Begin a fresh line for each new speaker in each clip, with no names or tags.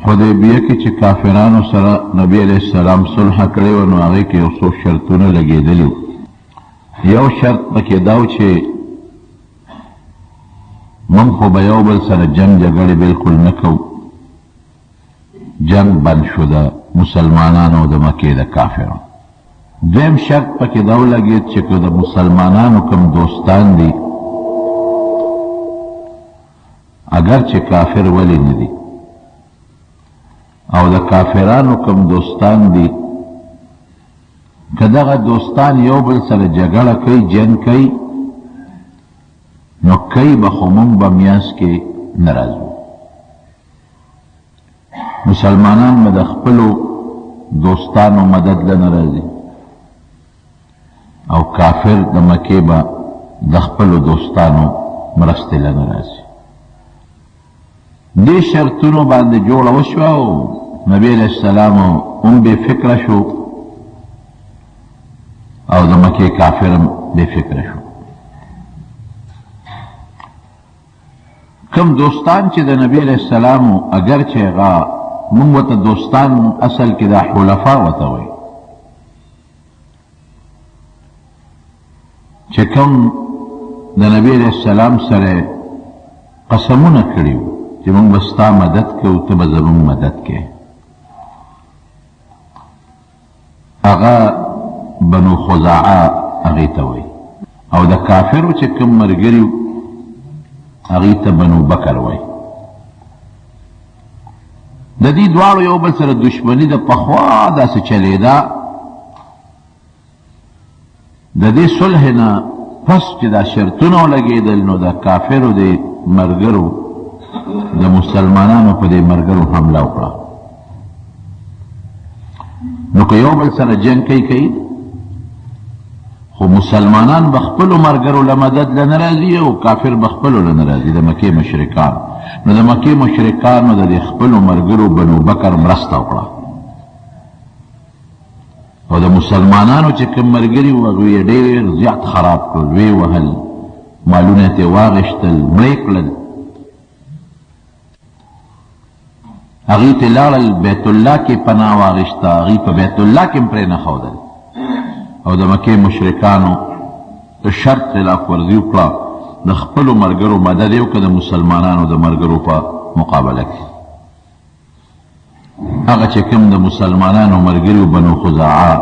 حدیبیه کې چې کافرانو سره نبی علیه السلام صلح کړې وه، نو هغې کې یو څو شرطونه لګېدلي وو. یو شرط پکې دا و چې موږ خو به یو بل سره جنګ جګړې بالکل نه کوو. جنګ بند شو د مسلمانانو او د مکې د کافرو. دویم شرط پکې دا ولګېد چې که د مسلمانانو کوم دوستان دي، اګر چې کافر ولې نه دي، او د کافرانو کوم دوستان دي، که دغه دوستان یو بل سره جګړه کوي، جنګ کوي، نو کوي به، خو مونږ به میانځ کې نه راځو. مسلمانان به د خپلو دوستانو مدد له نه راځي او کافر د مکې به د خپلو دوستانو مرستې له نه راځي. دې شرطونو باندې جوړه وشوه او نبی علیه السلام هم بې فکره شو او د مکې کافر هم بې فکره شو. کوم دوستان چې د نبی علیه السلام، اګر چې هغه مونږ ورته دوستان، اصل کې دا حلفا ورته وایي، چې کوم د نبی علیه السلام سره قسمونه کړي وو چې مونږ به ستا مدد کوو، ته به زمونږ مدد کوې، هغه بنو خزاعه هغې ته وایي. او د کافرو چې کوم ملګري هغې ته بنو بکر وایي. د دې دواړو یو بل سره دښمني د پخوا داسې چلېده. د دې صلح نه پس چې دا شرطونه ولګېدل، نو د کافرو د ملګرو د مسلمانانو په دې ملګرو حمله وکړه. نو که یو بل سره جنګ کوي کوي، خو مسلمانان به خپلو ملګرو له مدد له نه راځي او کافر به خپلو له نه راځي، د مکې مشرکان. نو د مکې مشرکانو د دې خپلو ملګرو بنو بکر مرسته وکړه او د مسلمانانو چې کوم ملګري وو، هغوی یې ډېر زیات خراب کړل، ویې وهل، مالونه یې ترې واخیستل، مړه یې کړل. هغوی ترې لاړل، بیت الله کې پناه واخیسته، هغوی په بیت الله کې هم پرې نه ښودل. او د مکې مشرکانو د شرط خلاف ورزي وکړه، د خپلو ملګرو مدد یې وکړه د مسلمانانو د ملګرو په مقابله کې. هغه چې کوم د مسلمانانو ملګري بنو خزاعه،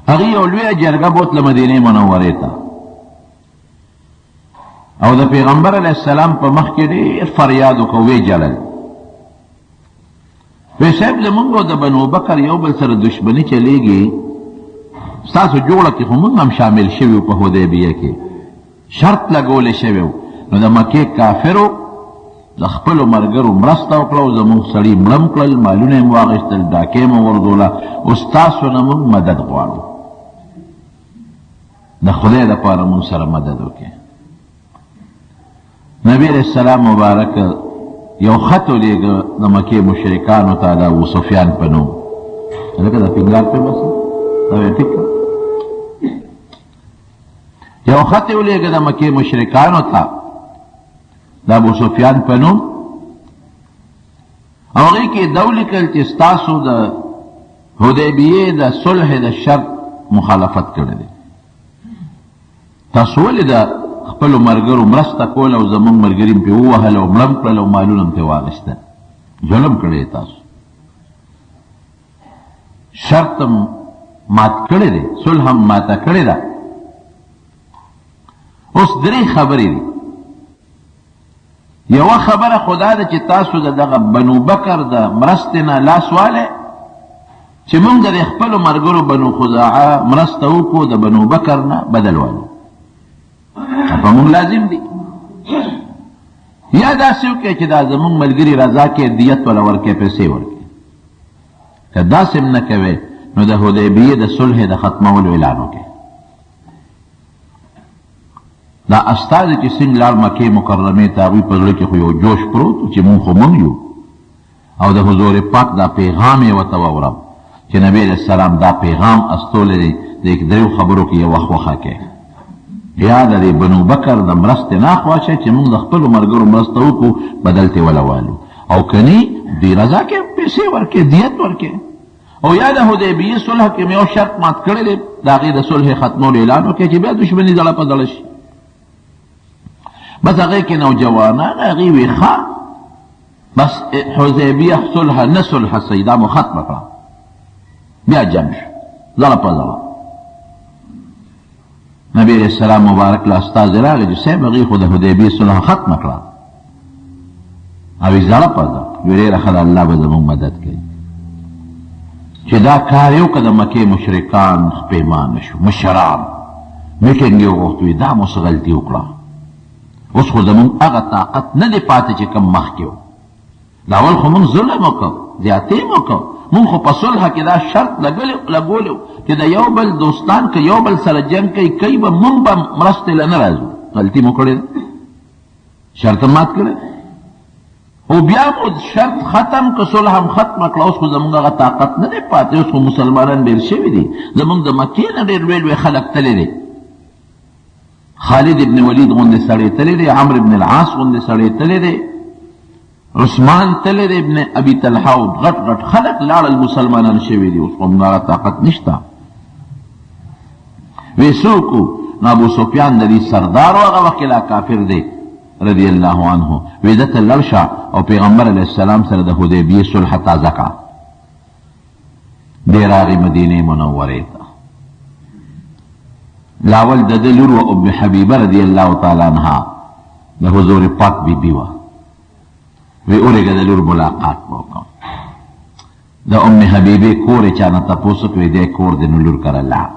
هغې یو لویه جرګه بوتله مدینې منورې ته او د پیغمبر علیه السلام په مخ کې ډېر فریاد وکړ، ویې ژړل، وی صاحب، زمونږ او د بنو بکر یو بل سره دښمني چلېږي. ستاسو جوړه کې خو مونږ هم شامل شوي، په حدیبیه کې شرط لګولی شوی. نو د مکې کافرو د خپلو ملګرو مرسته وکړه او زمونږ سړي مړم کړل، مالونه یې واخیستل، ډاکې مو وغورځوله. اوس تاسو نه مونږ مدد غواړو، د خدای دپاره مونږ سره مدد وکړئ. نبی علیہ السلام مبارک یو خط ولیږه د مکې مشرکانو ته د ابو سفیان په نوم. لکه دا پینګار په بس دا ټیک، یو خط ولیږه د مکې مشرکانو ته د ابو سفیان په نوم او هغې کې دا ولیکل چې ستاسو د حدیبیې د صلح د شرط مخالفت کړی دی. تاسو ولې د خپلو ملګرو مرسته کوله او زمونږ ملګري مو پرې ووهل او مړه مو کړل او مالونه مو ترې واخیستل؟ ظلم کړی، تاسو شرط هم مات کړی دی، صلح هم ماته کړې ده. اوس درې خبرې دي. یوه خبره خو دا ده چې تاسو د دغه بنو بکر د مرستې نه لاس والی چې موږ د خپلو ملګرو بنو خزاعه مرسته وکړو، د بنو بکر نه بدل والو په موږ لازم دي، یا داسې وکړئ چې دا زموږ ملګري رضا کې دیت ولا ورکې، پیسې ورکې. که داسې هم نه کوې، نو د حدیبیې د صلح د ختمولو اعلان وکړئ. دا استازي چې څنګه لاړ مکې مکرمې ته، هغوی په زړه کې خو یو جوش پروت چې مونږ خو مونږ یو او د حضور پاک دا پیغام یې ورته واورم چې نبی علیه السلام دا پیغام استولی دی، د دریو خبرو کې یوه خوښه کوي، یا د دې بنو بکر د مرستې نه خوا شي چې موږ د خپلو ملګرو مرسته وکړو، بدل ترې وله والو. او کني دی رضا کې پیسې ورکې، دیت ورکې. او یا د حدیبیې صلح کې مې یو شرط مات کړی دی، د هغې د صلح ختمولو اعلان وکړي چې بیا دښمني زړه په زړه شي. بس هغې کې نوجوانان هغې وي ښه، بس حدیبیه صلح نه صلح صحیح، دا مو ختمه کړه. بیا جنګ شو زړه په زړه. نبی علیہ السلام مبارک له استازی راغی چې صاحب هغې خو د حدیبیې صلح ختمه کړه او یې زړه په زړه. وی ډېره ښه ده، الله به زموږ مدد کوي. چې دا کار یې وکړه، د مکې مشرکان پېمانه شو، مشران میټینګ یې وغوښت، وی دا مو څه غلطي وکړه، اوس خو زموږ هغه طاقت نه دی پاتې چې کوم مخکې و. دا اول خو موږ ظلم وکړ، زیاتې مو وکړ، موږ خو په صلح کې دا شرط لګولی چې د یو بل دوستان که یو بل سره جنګ کوي کوي به، موږ به مرستې له نه راځو. غلطي مو کړې ده، شرط مات کړی او بیا مو شرط ختم که صلح هم ختمه کړه. اوس خو زموږ هغه طاقت نه دی پاتې، اوس خو مسلمانان ډېر شوي دي، زموږ د مکې نه ډېر لوی لوی خلک تللی دي، خالد ابن ولید غوندې سړی تللی دی، عمرو ابن العاص غوندې سړی تللی دی، عثمان تللی دی، ابن ابي طلحه او غټ غټ خلک لاړل، مسلمانان شوي دي، اوس خو موږ هغه طاقت نشته. وی څوک؟ نو ابو سفیان د دې سردار و، هغه وخت کې لا کافر دی رضی الله عنه. وی ده ته لړ شه او پیغمبر علیه السلام سره د حدیبیې صلح تازه کړه. دی راغی مدینې منورې ته. لاول د ده لور وه ام حبیبه رضی الله تعالی عنها، د حضور پاک بیبي وه. وی اورېږه د لور ملاقات به وکړم. د ام حبیبې کور یې چا نه تپوس وکړ، وی دی کور دی، نو لور کره لاړ.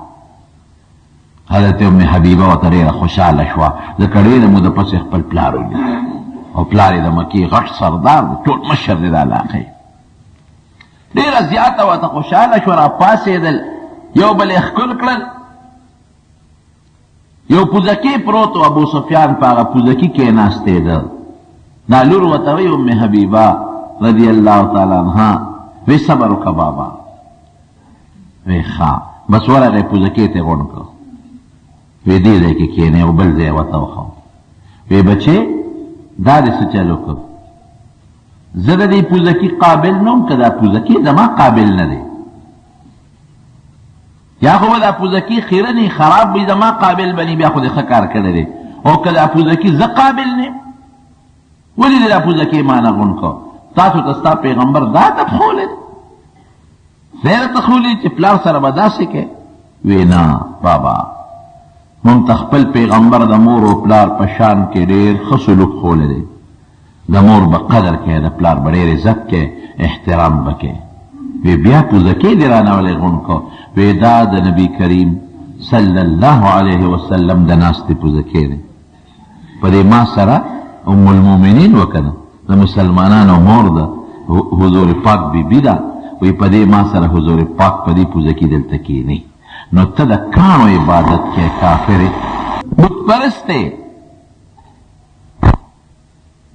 حضرت ام حبیبه ورته ډېره خوشحاله شوه، ځکه ډېره موده پس یې خپل پلار ولید او پلار یې د مکې غټ سردار دی، ټول مشر دی د علاقې. ډېره زیاته ورته خوشحاله شوه، راپاڅېدل، یو بل یې ښکل کړل. یو پوزکی پروت و، ابو سفیان په هغه پوزکي کېناستی ده. دا لور ورته وایي ام حبیبه رضی الله تعالی عنها، وی صبر وکړه بابا. وی ښه، بس ورغی پوزکې ته یې غونډ کړ، وی دې ځای کې کښېنې او بل ځای ورته وښوه. وی بچې دا دې څه چل وکړ؟ زه د دې پوزکي قابل نه وم، که دا پوزکي زما قابل نه دی، یا خو به دا پوزکي خیرني خراب وي زما قابل به نه، بیا خو دې ښه کار کړی دی، او که دا پوزکي زه قابل نه یم، ولې دې دا پوزکي ما نه غونډ کړ؟ تاسو ته ستا پیغمبر دا ادب ښوولی دی، دی راته ښوولی چې پلار سره به داسې کوې؟ وی نه بابا، مونږ ته خپل پیغمبر د مور او پلار په شان کې ډېر ښه سلوک ښوولی دی، د مور به قدر کوې، د پلار به ډېر عزت کوې، احترام به کوې. وی بیا پوزکې دې رانه ولې غونډ کړ؟ وی دا د نبی کریم صلی الله علیه وسلم د ناستې پوزکې دی، په دې ما سره ام المؤمنین وکنه، د مسلمانانو مور ده، حضور پاک بیبي ده، وی په دې ما سره حضور پاک په دې پوزکې دلته کینی، نو ته د کاڼو عبادت کې کافر بت پرست،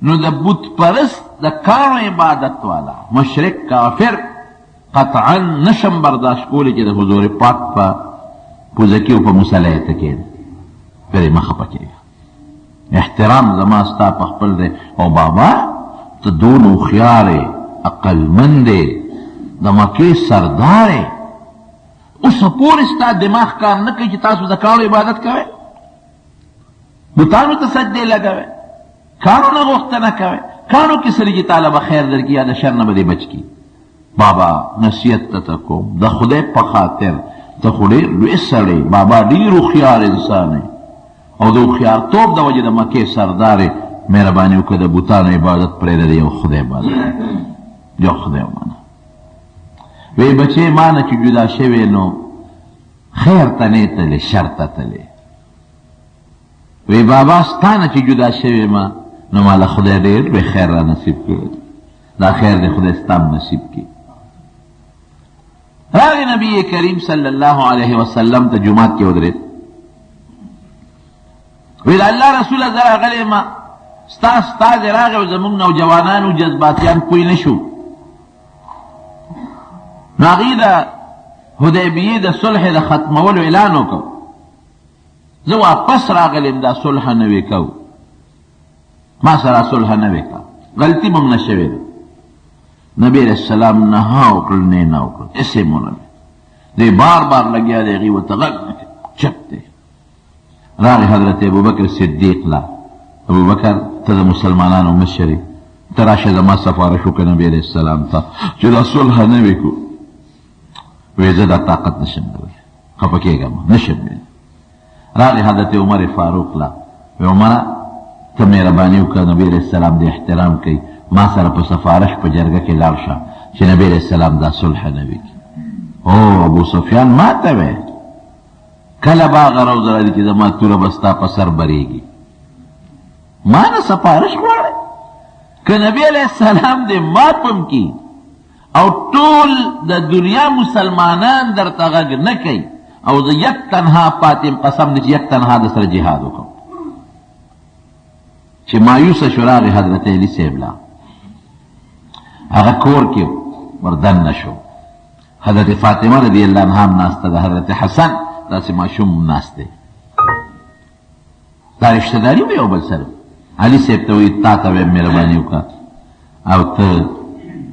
نو د بت پرست د کاڼو عبادت والا مشرک کافر قطعا نشم برداشت کولی چې د حضور پاک په پوزکي او په مصلی ته کښېني، پرې مه خفه کېږه، احترام زما ستا په خپل دی. او بابا ته دون هوښیار یې، عقلمند یې، د مکې سردار یې، اوسه پورې ستا دماغ کار نه کوي چې تاسو د کاڼو عبادت کوئ، بتانو ته سجدې لګوئ، کاڼو نه غوښتنه کوئ، کاڼو کې څه دي چې تاله به خیر درکړي یا د شر نه به دې بچ کړي؟ بابا نصیحت ته کوم د خدای په خاطر، ته خو ډېر لوی سړی، بابا ډېر هوښیار انسان یې او د هوښیارتوب د وجې د مکې سردار یې، مهرباني وکړه د بتانو عبادت پرېږده، د یو خدای عبادت، یو خدای ومنه. وی بچې ما نه چې جدا شوی نو خیر ته نه تلې، شر ته تلې. وی بابا ستا نه چې جدا شوی ما نو ما له خدای ډېر لوی خیر را نصیب کړی، دا خیر دې خدای ستا هم نصیب کړي. راغی نبی کریم صلی الله علیه وسلم ته جومات کې ودرېد، وی د الله رسوله زه راغلی ما، ستا استازی راغی او زموږ نوجوانانو جذباتیان پوه نه شو، نو هغوی د حدیبیې د صلح د ختمولو اعلان وکړ، زه واپس راغلی یم، دا صلح نه وې کوو، ما سره صلح نه وې کا، غلطي مونږ نه شوې ده. نبی علیہ السلام نه ها وکړل نه نه وکړل، هېڅ یې ونه دی. بار بار لګیا دی، هغوی ورته غږ نه کوي، چپ دی. راغی حضرت ابوبکر صدیق له، ابوبکر ته د مسلمانانو مشر یې، ته راشه زما سفارش وکړه نبی علیه السلام ته چې دا صلح نه وي کو. وایي زه دا طاقت نشم لرلی، خفه کېږم نشم ویلی. راغی حضرت عمر فاروق له، وایي عمره ته مهرباني وکړه، نبی علیه السلام دې احترام کوي، ما سره په سفارش په جرګه کې لاړ شه چې نبی علیه السلام دا صلح نه وي. او ابو سفیان ما ته وایي کله به هغه روز راځي چې زما توره به ستا په سر برېږي، ما نه سفارش غواړی؟ که نبی علیه السلام دې معاف هم کړي او ټول د دنیا مسلمانان درته غږ نه کوي او زه یک تنها پاتې یم، قسم دی چې یک تنها د سره جهاد وکړم. چې مایوسه شو راغی حضرت علي صاحب له، هغه کور کې وردننه شو. حضرت فاطمه رضی الله عنها هم ناسته ده، حضرت حسن داسې ماشوم هم ناست دی. دا رشته داري به یو بل سره. علي صاحب ته وایي تا ته وایم مهرباني وکړه او ته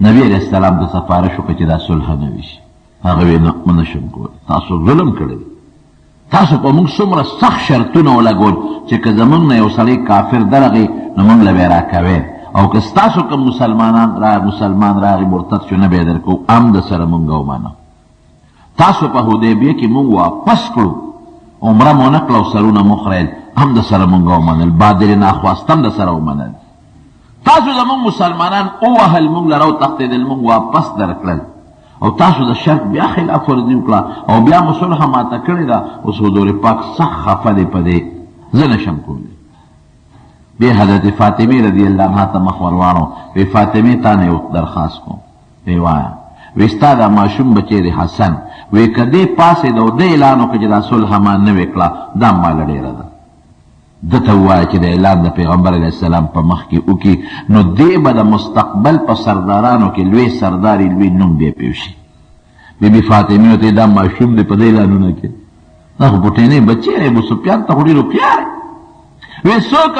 نبی علیه السلام ته سفارش وکړه چې دا صلح نه وي شي. هغه وایي نه، نه شم کولی، تاسو ظلم کړی دی، تاسو په موږ څومره سخت شرطونه ولګول چې که زموږ نه یو سړی کافر درغی نو موږ له به یې راکوی، او که ستاسو کوم مسلمانان را مسلمان راغی مرتد شو نه به یې درکوو، هم د سره موږ ومنه. تاسو په حدیبیه کې موږ واپس کړو، عمره مو نه کړه او سرونه مو خریل، هم د سره موږ ومنل، بادل ناخواسته هم د سره ومنل. تاسو زموږ مسلمانان ووهل، موږ له راوتښتېدل، موږ واپس درکړل، او تاسو د شرط بیا خلاف ورزي وکړه او بیا مو صلح ماته کړې ده. اوس حضور پاک سخت خفه دی په دې، زه نه شم کولی. بیا حضرت فاطمې رضی الله عنها ته مخ ورواړو، وی فاطمې تا نه یو درخواست کوم. وی وایه. وی ستا دا ماشوم بچی دی حسن، وی که دې پاڅېد او ده اعلان وکړ چې دا صلح ما نه وې کړه، دا ماله ډېره ده. ده ته ووایه چې د اعلان د پیغمبر علیه السلام په مخ کې وکړي، نو دی به د مستقبل په سردارانو کې لوی سردار لوی نوم به پې وشي. بي بي فاطمې ورته دا ماشوم دی په دې اعلانونه کې، دا خو پټینی بچی دی، ابو سفیان ته خو ډېر هوښیار دی. وی څوک؟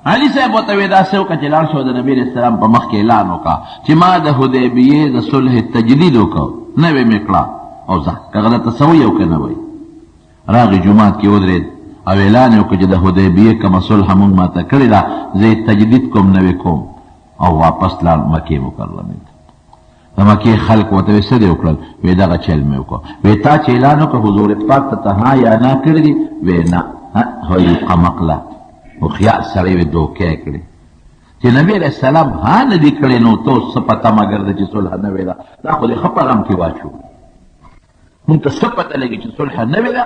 علي صاحب ورته وی داسې وکړه چې لاړ شو د نبي علیه السلام په مخ کې اعلان وکړه چې ما د حدیبیې د صلح تجدید وکړ، نوې مې کړه، او ځه که هغه درته څه وایي او که نه وایي. راغی جومات کې ودرېد او اعلان یې وکړ چې د حدیبیې کومه صلح مونږ ماته کړې ده زه یې تجدید کوم، نوې کوم، او واپس لاړ مکې مکرمې ته. د مکې خلک ورته وایي څه دې وکړل؟ وایي دغه چل مې وکړ. وایي تا چې اعلان وکړ حضور پاک ته ته ها یا نه کړي دي؟ وایي نه. وایي قمقله هوښیار سړی وي دوکه یې کړې چې نبي علیه السلام ها نه دي کړې، نو ته اوس څه په تمه ګرځې چې صلح نوې ده؟ دا خو دې ښه په غم کې واچو، مونږ ته څه پته لګي چې صلح نوې ده؟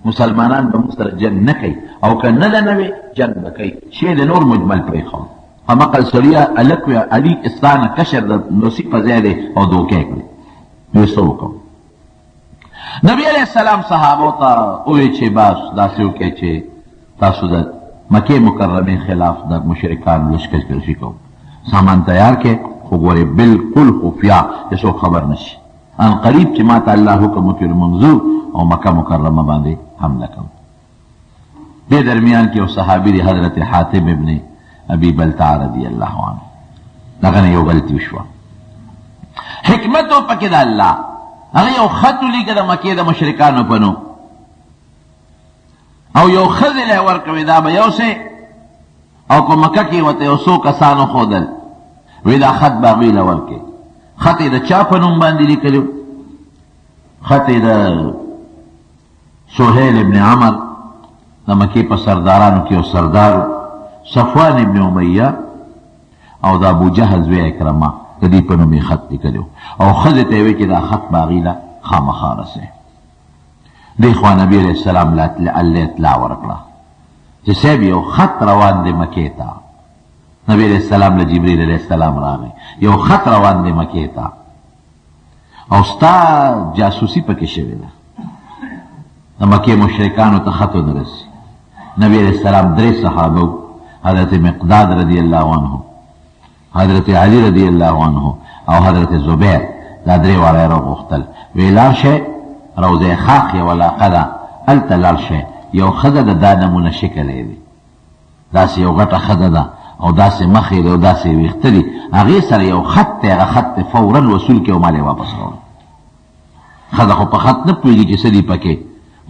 مسلمانان به موږ سره جنګ نه کوي، او که نه ده نوې جنګ به کوي. شی د نور مجمل پرېښود. همقل سړیه هلک وی علي ستا نه کشر د نوسي په ځای دی او دوکه یې کړې. وی څه وکړم؟ نبی علیه السلام صحابو ته ووی چې بس داسې وکړئ چې تاسو د مکې مکرمې خلاف د مشرکانو لشکر کشي کوم، سامان تیار کړئ، خو ګورې بالکل خفیه چې څوک خبر نه شي. ان قریب چې ماته الله حکم وکړي نو موږ ځو او مکه مکرمه باندې حمله کوو. دې درمیان کې یو صحابي دی حضرت حاتب ابن ابي بلتع رضی الله عنه، دغه نه یو غلطي وشوه. حکمت و پکې د الله، هغه یو خط ولیکه د مکې د مشرکانو په نوم او یو ښځې له یې ورکوي، دا به یوسې او په مکه کې ورته یو څو کسان وښودل، وی دا خط به هغوی له ورکړي. خط یې د چا په نوم باندې لیکلی؟ خط یې د سهیل ابن عمر، د مکې په سردارانو کې یو سردار، صفوان ابن امیه او د ابو جهل زوی عکرمه، د دې په نوم یې خط لیکلی او ښځې ته یې ویل چې دا خط به هغوی له خامخا رسوي. دې خوا نبي علیه السلام له الله اطلاع ورکړه چې صاحب یو خط روان دی مکې ته. نبی علیه السلام له جبرئیل علیه السلام راغی، یو خط روان دی مکې ته او ستا جاسوسي پکې شوې ده، د مکې مشرکانو ته خط ونه رسي. نبی علیه السلام درې صحابه، حضرت مقداد رضی الله عنه، حضرت علی رضی الله عنه او حضرت زبیر، دا درې واړه یې راوغوښتل، ویې لاړ شئ روضه خاخ یوه علاقه ده، هلته لاړ شئ، یو ښځه ده دا نمونه شکل یې دی، داسې یو غټه ښځه ده او داسې مخ یې دی او داسې ویښته دي، هغې سره یو خط دی، هغه خط دی فورا وصول کړي او مال یې واپس راوړی. ښځه خو په خط نه پوهېږي چې څه دي پکې،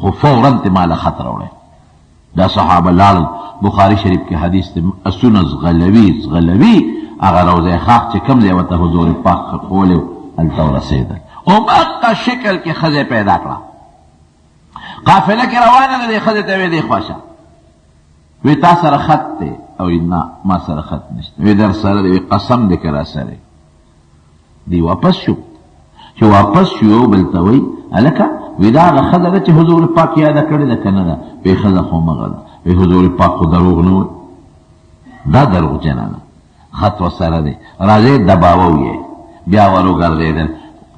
خو فورا ترې ماله خط راوړی. دا صحابه لاړل، بخاري شریف کې حدیث دی، اسونه ځغلوي ځغلوي، هغه روضه خاک چې کوم ځای ورته حضور پاک ښوولی و هلته ورسېدل. هماغه شکل کې ښځه پیدا کړه، قافله کې روانه ده، دې ښځې ته وې دې خوا شه، وی تا سره خط دی؟ او نه ما سره خط نشته. وی در سره دی؟ وی قسم دی که را سره دی. واپس شو، چې واپس شو یو بل ته وایي هلکه وی دا هغه ښځه ده چې حضور پاک یاده کړې ده که نه ده؟ وی ښځه خو همغه ده. وی حضور پاک خو دروغ نه وایي، دا دروغجنه ده، خط ورسره دی، راځئ دباوه یې. بیا ور وګرځېدل،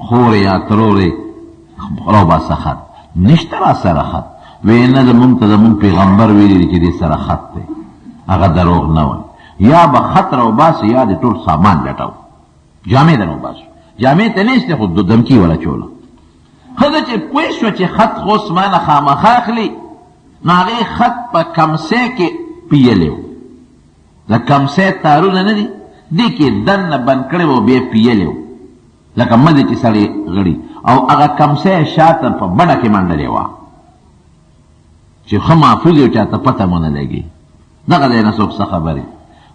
خورې یا ترورې راوباسه خط، نشته را سره خط. وی نه زمونږ ته زمونږ پیغمبر ویلي دي چې دې سره خط دی، هغه دروغ نه وایي. یا به خط راوباسي یا دې ټول سامان لټاو، جامې د راوباسو، جامې ته نشته خو دمکي ولا چوله. ښځه چې پوه شوه چې خط خو اوس ما نه خامخا اخلي، نو هغې خط په کمسې کې پیلی و، د کمسې تارونه نه دي، دې کې دننه بند کړی و، بیا پیلی و لکه مزې چې سړی غړي، او هغه کمسه یې شاته په بډه کې منډلې وه چې ښه محفوظ یې چاته پته مو نه لګي، دغه ځای نه څوک څه خبرې.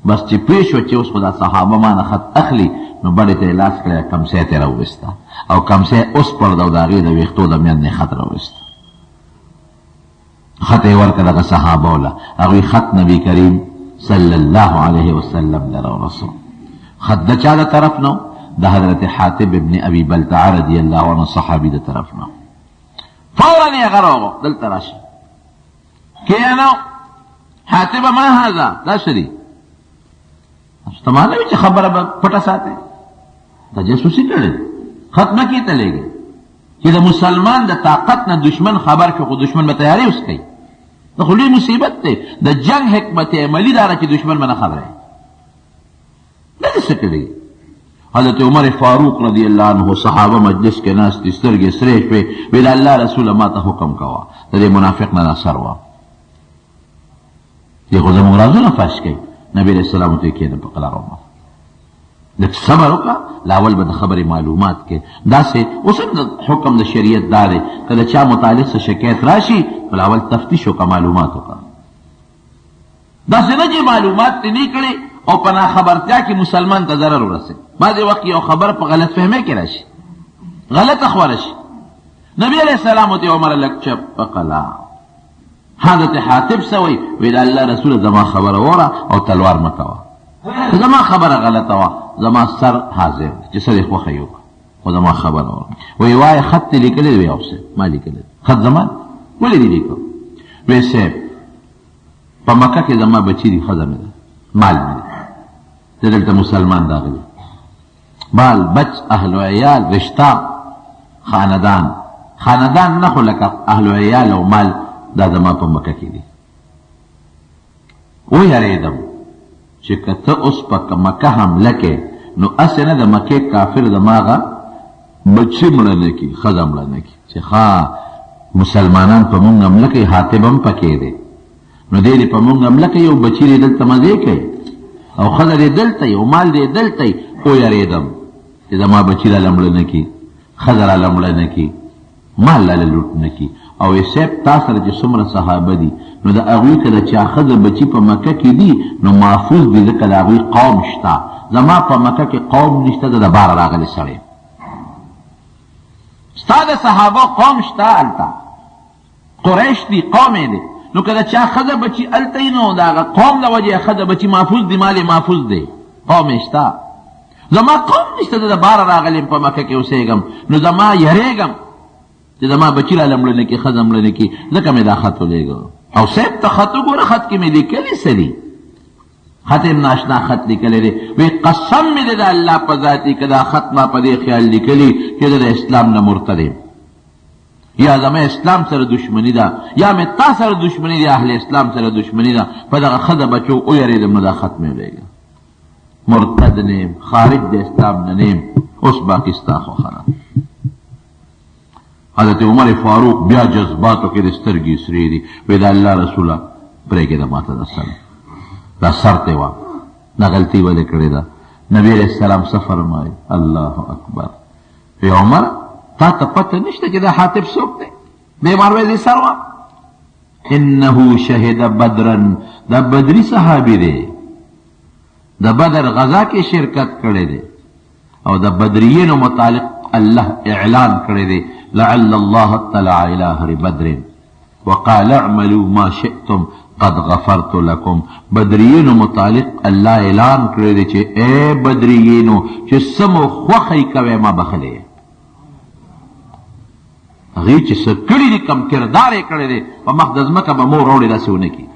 بس چې پوه شوه چې اوس خو دا صحابه ما نه خط اخلي، نو بډې ته یې لاس کړی، کمسه یې ترې راوویسته او کمسه یې وسپړده او د هغې د ویښتو د میان نه یې خط راوویسته. خط یې ورکړ دغه صحابو له، هغوی خط نبي کریم صلی الله علیه وسلم له راورسو. خط د چا د طرف نه؟ د حضرت حاطب ابن ابي بلتعه رضی الله عنه صحابي د طرف نه. فورا یې هغه راوغوښت، دلته راشه، کښېنه حاطبه، ما هذا، دا څه دي؟ ته ما نه وي چې خبره به پټه ساتې، دا جاسوسي کړې، خط مکې ته لېږې چې د مسلمان د طاقت نه دشمن خبر شو، خو دشمن به تیاری اوس کوي، دا خو لوی مصیبت دی. د جنګ حکمت عملي دا ده چې دشمن به نه خبروي، نه دې څه کړي. حضرت عمر فاروق رضی الله عنه صحابه مجلس کې ناست دي، سترګې سرې شوې، ویل الله رسوله ما ته حکم کوه د دې منافق نه دا سر وه، دې خو زموږ رازونه فاش کوي. نبي علیه السلام ته یې کښېنه په قلار عمر، لږ صبر وکړه، لا اول به د خبرې معلومات کې. داسې اوس هم د حکم د شریعت دا دی که د چا متعلق څه شکایت راشي نو لا اول تفتیش وکړه، معلومات وکړه، داسې نه چې معلومات دې نه کړي او په ناخبرتیا کې مسلمان ته ضرر ورسوي. بعضې وخت یو خبر په غلط فهمۍ کې راشي، غلطه خوره شي. نبي علیه السلام ته عمر لږ چپ په قلار. حضرت حاطب څه وایي؟ وایي د الله رسوله زما خبره واوره او تلوار مه کوه، که زما خبره غلطه وه زما سر حاضر دی چې څه دې خوښه یې وکړه، خو زما خبره واوره. وایي وایه خط دې لیکلی دی؟ وایي او صاحب ما لیکلی دی. خط زما ولې دې لیکه؟ وایي صاحب په مکه کې زما بچي دي، ښځه مې ده، مال مې دی، زه دلته مسلمان راغلی، مال بچ اهل و عیال رشته خاندان، خاندان نه خو لکه اهل و عیال او مال دا زما په مکه کې دي. ویرېدم چې که ته اوس په مکه حمله کې نو هسې نه د مکې کافر زما هغه بچي مړه نه کړي، ښځه مړه نه کړي، چې ښه مسلمانان په مونږ حمله کوي، حاطب هم پکې دی، نو دی دې په مونږ حمله کوي او بچي دې دلته مزې کوي او ښځه دې دلته وي او مال دې دلته وي. ویرېدم چې زما بچي راله مړه نه کړي، ښځه راله مړه نه کړي، مال راله لوټ نه کړي. او صاحب تا سره چې څومره صحابه دي نو د هغوی که د چا ښځه بچي په مکه کې دي نو محفوظ دي، ځکه د هغوی قوم شته. زما په مکه کې قوم نشته، زه د باره راغلی سړی یم. ستا د صحابه قوم شته، هلته قریش دي، قوم یې دی، نو که د چا ښځه بچي هلته وي نو د هغه قوم له وجې ښځه بچي محفوظ دي، مال یې محفوظ دی، قوم یې شته. زما قوم نشته، زه د باره راغلی یم، په مکه کې اوسېږم، نو زما یریږم چې زما بچي راله مړه نه کړي، ښځه مړه نه کړي، ځکه مې دا خط ولېږه. او صاحب ته خط وګوره، خط کې مې لیکلي څه دي، خط یې ناشنا خط لیکلی دی. وایي قسم مې دی د الله په ذات که دا خط ما په دې خیال لیکلی چې زه د اسلام نه مرتد یم، یا زما اسلام سره دښمني ده، یا مې تا سره دښمني ده، اهل اسلام سره دښمني ده، په دغه ښځه بچو ویرېدم نو دا خط مې ولېږه. مرتد نه یم، خارج د اسلام نه نه یم، اوس باقي ستا خوښه ده. حضرت عمر فاروق بیا جذباتو کې د سترګې سرې دي، وایي د الله رسوله پرېږده ما ته دا سر، دا سر ته وه. دا غلطي ولې کړې ده؟ نبی علیه السلام څه فرمایي؟ الله اکبر. وی عمر تا ته پته نشته چې دا حاطب څوک دی؟ بې مارویزې سر وه. انه شهد بدرا، دا بدري صحابي دی، د بدر غزا کې شرکت کړی دی او د بدريینو متعلق الله اعلان کړی دی، لعل الله اطلع الى اهل بدر وقال اعملوا ما شئتم قد غفرت لكم. بدريینو متعلق الله اعلان کړی دی چې ای بدريینو چې څه مو خوښه یې کوئ ما بخښلی. هغوی چې څه کړي دي، کوم کردار یې کړی دی، په مخ د ځمکه به مور راوړي داسې ونه کړي.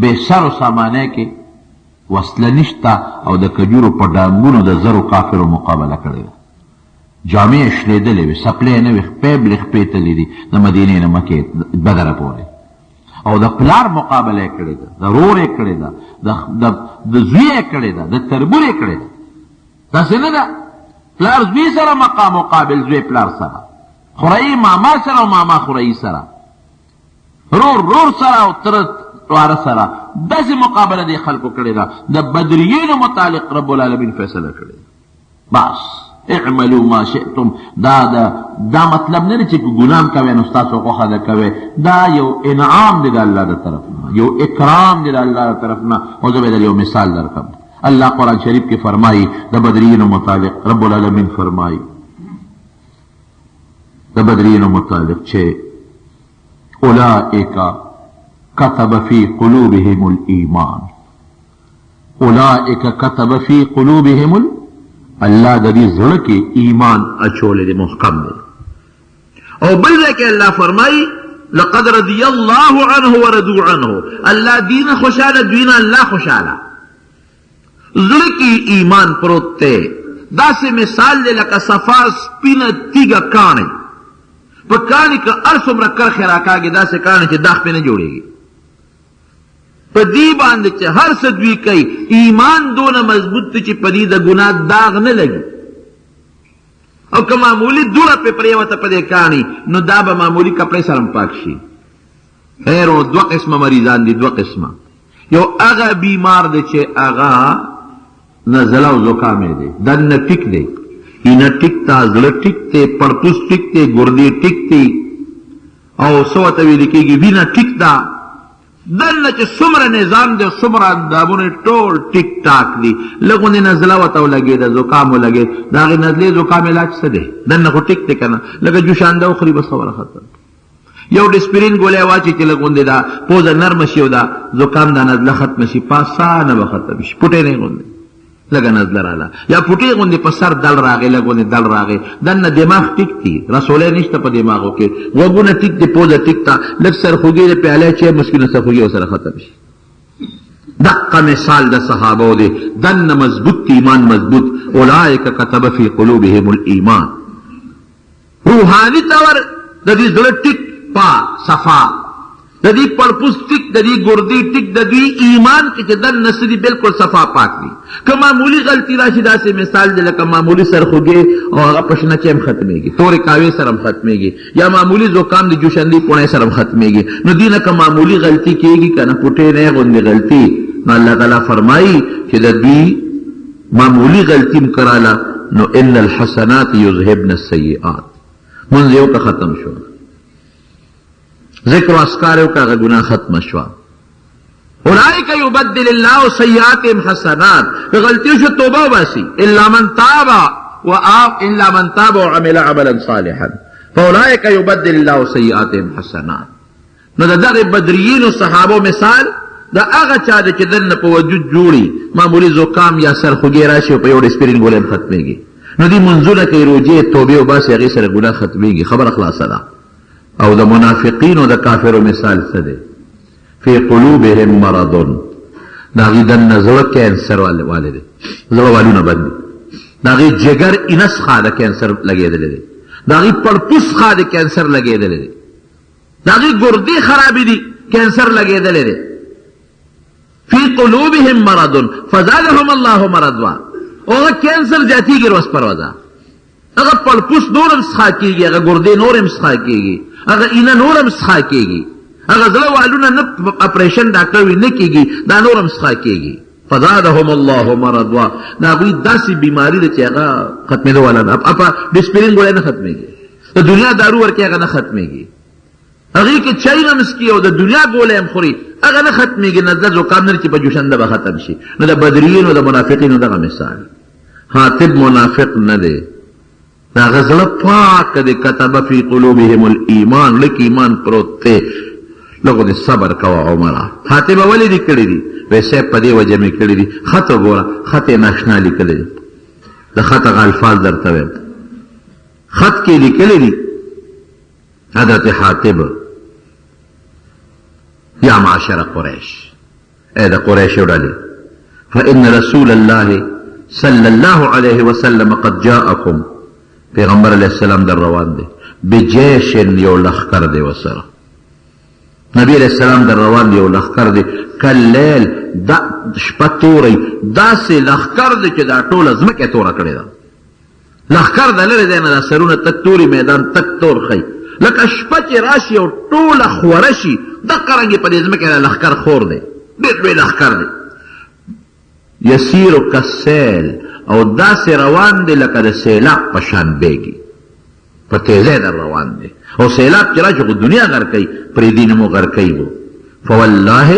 بې سر و سامانۍ کې وسله نشته او د کجورو په ډانګونو د زرو کافرو مقابله کړې ده. جامې یې شلېدلې وې، څپلۍ نه وې، خپې بلې خپې تللې دي د مدینې نه مکې بدره پورې، او د پلار مقابله یې کړې ده، د ورور یې کړې ده، د زوی یې کړې ده، د تربور یې کړې ده. داسې نه ده پلار زوی سره مقام مقابل، زوی پلار سره، خورایي ماما سره او ماما خورایي سره، رور رور سره او تره واره سره، داسې مقابله دې خلکو کړې ده. د بدریینو متعلق رب العالمین فیصله کړې ده. بس اعملوا ما شئتم، دا دا دا مطلب نه دی چې که ګناه هم کوئ نو ستاسو خوښه ده کوئ. دا یو انعام دی د الله د طرف نه، یو اکرام دی د الله د طرف نه. او زه به درته یو مثال درکړم. الله قرآن شریف کې فرمایي د بدریینو متعلق، رب العالمین فرمایي د بدریینو متعلق چې اولئک كتب في قلوبهم الایمان، اولئک كتب في قلوبهم ال... الله د دې زړه کې ایمان اچولی دی، محکم دی. او بل ځای کې الله فرمایي لقد رضی الله عنه ورضوا عنه، الله دین خوشاله، دوی نه الله خوشاله. زړه کې ایمان پروت دی، داسې مثال دی لکه صفا سپینه تیږه کاڼی، په کاڼي که هر څومره کرښې راکاږي داسې کاڼی چې داغ پرې نه جوړېږي. په دې باندې چې هر څه دوی کوي ایمان دونه مضبوط دی چې په دې د ګناه داغ نه لګي. او که معمولي دوړه پرې پرېوته په دې کاڼي نو دا به معمولي کپړې سره هم پاک شي. خیر، دوه قسمه مریضان دي، دوه قسمه. یو هغه بیمار دی چې هغه نزله او زکام یې دی، دننه ټیک دی، اینه ټیک ده، زړه ټیک دی، پړپوس ټیک دی، ګردې ټیک دي، او څه ورته ویل کېږي، وینه ټیک ده. دننه چې څومره نظام دی، څومره اندامونه ټول ټیک ټاک دي، لږ غوندې نزله ورته ولګېده، زکام ولګېد، د هغې نزلې زکام علاج څه دی؟ دننه خو ټیک دی که نه، لږه جوشانده وخوري بس خبره ختم. یو ډسپرین ګولی واچي چې لږ غوندې دا پوزه نرمه شي او دا زکام دا نزله ختمه شي، په اسانه به ختم شي. پوټی نه غوندې لږه نزله راله، یا پوټې غوندې په سر دړ راغی، لږ غوندې دړ راغی، دننه دماغ ټیک دی، رسولی نشته په دماغو کې، غوږونه ټیک دي، پوزه ټیک ده، لږ سرخوږی دی، پیاله چای مسکینه سرخوږی ورسره ختم شي. دقه مثال د صحابو دی، دننه مضبوط دی، ایمان مضبوط. اولئک کتب فی قلوبهم الایمان، روحاني طور د دې زړه ټیک پاک صفا، د دې پړپوس ټیک، د دې ګردې ټیک، د دوی ایمان کې چې دننه څه دي بالکل صفا پاک دي. که معمولي غلطي راشي، داسې مثال دی لکه معمولي سرخوږی او هغه په شنه چای هم ختمېږي، تورې قهوې سره هم ختمېږي، یا معمولي زکام د جوشندې پوڼې سره هم ختمېږي. نو دوی نه که معمولي غلطي کېږي که نه پوټې نه غوندې غلطي، نو الله تعالی فرمایي چې د دوی معمولي غلطي هم که راله نو ان الحسنات یذهبن السیئات، مونځ یې وکړه ختم شو، ذکر و اذکار یې وکړه هغه ګناه ختمه شوه. اولئک یبدل الله سیئاتهم حسنات، که غلطي وشوه توبه وباسي، الا من تاب و الا من تاب وعمل عملا صالحا فاولئک یبدل الله سیئاتهم حسنات. نو د دغه بدریینو صحابو مثال د هغه چا دی چې دننه په وجود جوړي معمولي زکام یا سرخوږی راشي او په یو ډسپرین ګولۍ هم ختمېږي. نو دوی مونځونه کوي، روژې، توبې وباسي، هغې سره ګناه ختمېږي، خبره خلاصه ده. او د منافقینو د کافرو مثال څه دی؟ فی قلوبهم مرض، د هغوی دننه زړه کینسر والے دی، زړه والونه بند دي، د هغوی جګر اینه څخه د کینسر لګېدلی دی، د هغوی پړپوس څخه د کینسر لګېدلی دی، د هغوی ګردې خرابې دي، کینسر لګېدلی دی. فی قلوبهم مرض فزادهم الله مرضا، او هغه کینسر زیاتېږي ورځ پر ورځ، هغه پړپوس نور هم څښا کېږي، هغه ګردې نور هم څښا کېږي، هغه اینه نور هم څښا کېږي، هغه زړه والونه نه اپریشن ډاکټر وي نه کېږي، دا نور هم څښا کېږي. فزادهم الله مرضا، د هغوی داسې بیماري ده چې هغه ختمېدو والا نه، اپا ډسپرین ګولی نه ختمېږي، د دنیا دارو ورکې هغه نه ختمېږي، هغې کې چای هم څکي او د دنیا ګولی هم خوري، هغه نه ختمېږي. نزله زکام نه چې په جوشنده به ختم شي. نو د بدرینو د منافقینو دغه مثال. حاطب منافق نه دی، د هغه زړه پاک دی، کتب فی قلوبهم الایمان، زړه کې ایمان پروت دی. لږ دې صبر کوه عمره. حاطبه ولې دې کړي دي؟ وایي صاحب په دې وجه مې کړي دي. خط وګوره، خط یې ناشنا لیکلی دی، د خط هغه الفاظ درته وایم. خط کې لیکلی دي حضرت حاطب، یا معاشر قریش، ای د قریشو ډلې، فإن رسول الله صلی الله علیه وسلم قد جاءکم، پیغمبر علیه السلام در روان دی، بجیش یو لښکر دی ورسره، نبی علیه السلام در روان دی یو لښکر دی، کلیل دا شپه توری، داسې لښکر دی چې دا ټوله ځمکه یې توره کړې ده. لښکر د لرې ځای نه دا سرونه تک توري، میدان تک تور ښیي، لکه شپه چې راشي او ټوله خوره شي، دقه رنګ په دې ځمکه دا لښکر خور دی، ډېر لوی لښکر دی. یسیر کسیل، او داسې روان دی لکه د سیلاب په شان بیږي، په تیزۍ در روان دی. او سیلاب چې راشي خو دنیا غرقوي، پرېږدي نه مو غرقوي وو. فوالله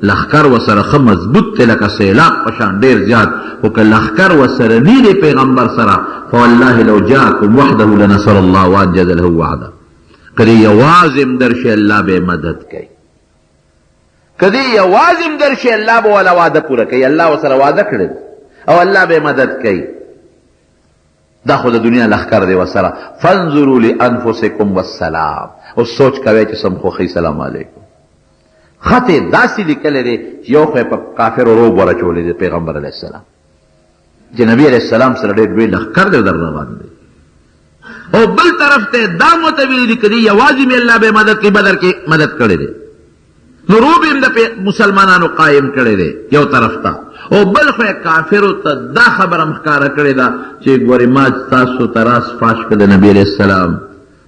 لښکر ورسره ښه مضبوط دی لکه سیلاب په شان ډېر زیات، خو که لښکر ورسره نی دی پیغمبر سره، فوالله لو جاءکم وحده لنصر الله وانجز له وعده، که دی یوازې هم درشي الله به مدد کوي، که دی یوازې هم درشي الله به ولا وعده پوره کوي، الله ورسره وعده کړې او الله به مدد کوي. دا خو د دنیا لښکر دی ورسره. فانظروا لانفسکم والسلام، اوس سوچ کوئ چې سم خوښي. سلام علیکم. خط یې داسې لیکلی دی چې یو خو یې په کافرو روب ور اچولی دی پیغمبر علیه السلام، چې نبی علیه السلام سره ډېر لوی لښکر دی در روان دی، او بل طرف ته دا مو ته ویلي دي که دی یوازې مې الله به مدد کوي، بدر کې مدد کړی دی، نو روب یې هم د مسلمانانو قایم کړی دی یو طرف ته، او بل خو یې کافرو ته دا خبره هم ښکاره کړې ده چې ګورې ما ستاسو ته راز فاش کړ د نبي علیه السلام،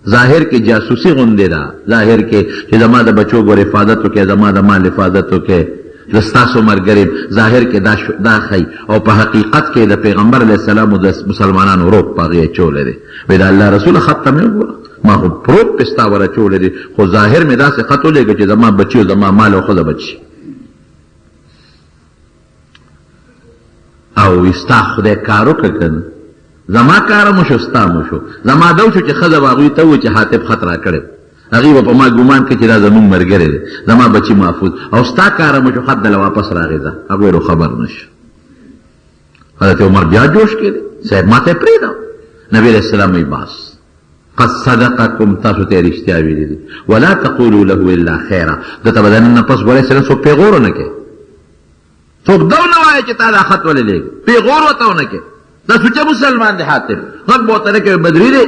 ظاهر کې جاسوسي غوندې ده، ظاهر کې چې زما د بچو ګور حفاظت وکړي، زما د مال حفاظت وکړي، زه ستاسو ملګری، ظاهر کې دا دا ښیي، او په حقیقت کې د پیغمبر علیه السلام د مسلمانانو روب په هغې اچولی دی. وایي د الله رسوله خط ته مې وګوره، ما خو پروت پې ستا ور اچولی دی، خو ظاهر مې داسې خط ولېږه چې زما بچي او زما مال او ښځه بچ شي. او ستا خدای کار وکړ که نه؟ زما کار هم وشو، ستا هم وشو. زما دا وشو چې ښځه به هغوی ته ووایي چې حاطب خط راکړی، هغوی به په ما ګومان کوي چې دا زموږ ملګری دی، زما بچي محفوظ، او ستا کار هم وشو، خط دله واپس راغی، ځه. هغوی ورو خبر نه شو. حضرت عمر بیا جوش کې دی، صاحب ما ته یې پرېږده. نبی علیه السلام وایي بس قد صدقکم، تاسو ته یې رښتیا ویلي دي، ولا تقولوا له الا خیرا، ده ته به د نن نه پس ګورئ چې څوک پېغور ونه کوي، څوک دا ونه وایي چې تا دا خط ولې لېږي، پېغور ورته ونه کوي، دا سوچه مسلمان دی حاطب، غږ به ورته نه کوي، بدري دی.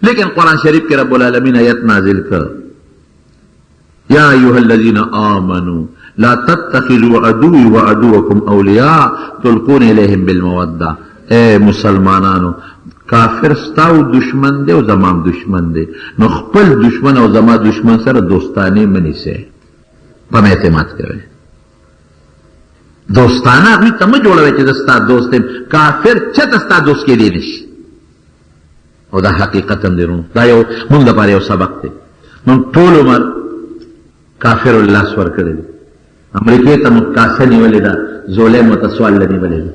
لیکن قرآن شریف کې رب العالمین آیت نازل کړ، یا ایها الذین آمنوا لا تتخذوا عدوی وعدوکم اولیاء تلقون الیهم بالموده، اے مسلمانانو کافر ستاو دشمن دی او زما دشمن دی، نو خپل دشمن او زما دشمن سره دوستانه مه نیسئ، په مې اعتماد کوئ، دوستانه هغوی ته مه جوړوئ چې زه ستا دوست یم، کافر چېرته ستا دوست کېدی نه شي. او دا حقیقت هم دی وروڼو، دا یو موږ دپاره یو سبق دی. موږ ټول عمر کافرو لاس ورکړی دی، امریکې ته موږ کاسه نیولې ده، ځولۍ مو ورته سوال له نیولې ده،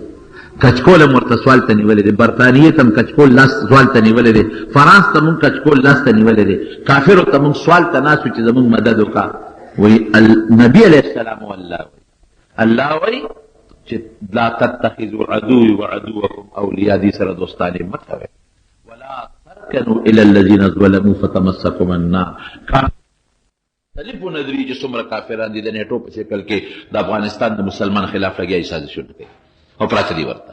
کچکول هم ورته سوال ته نیولې دی، برطانیې ته هم کچکول لاس سوال ته نیولې دی، فرانس ته موږ کچکول لاس ته نیولې دی، کافرو ته موږ سوال ته ناست یو چې زموږ مدد وکړه. وایي نبی علیه السلام والله وایي الله وایي چې لا تتخذوا عدوي وعدوکم اولیاء، دې سره دوستانې مه کوئ، ولا ترکنوا الی الذین ظلموا فتمسکم النار. مختلفو نظریې چې څومره کافران دي د نیټو په شکل کې د افغانستان د مسلمان خلاف لګیا دي سازشونه کوي او پراته دي ورته،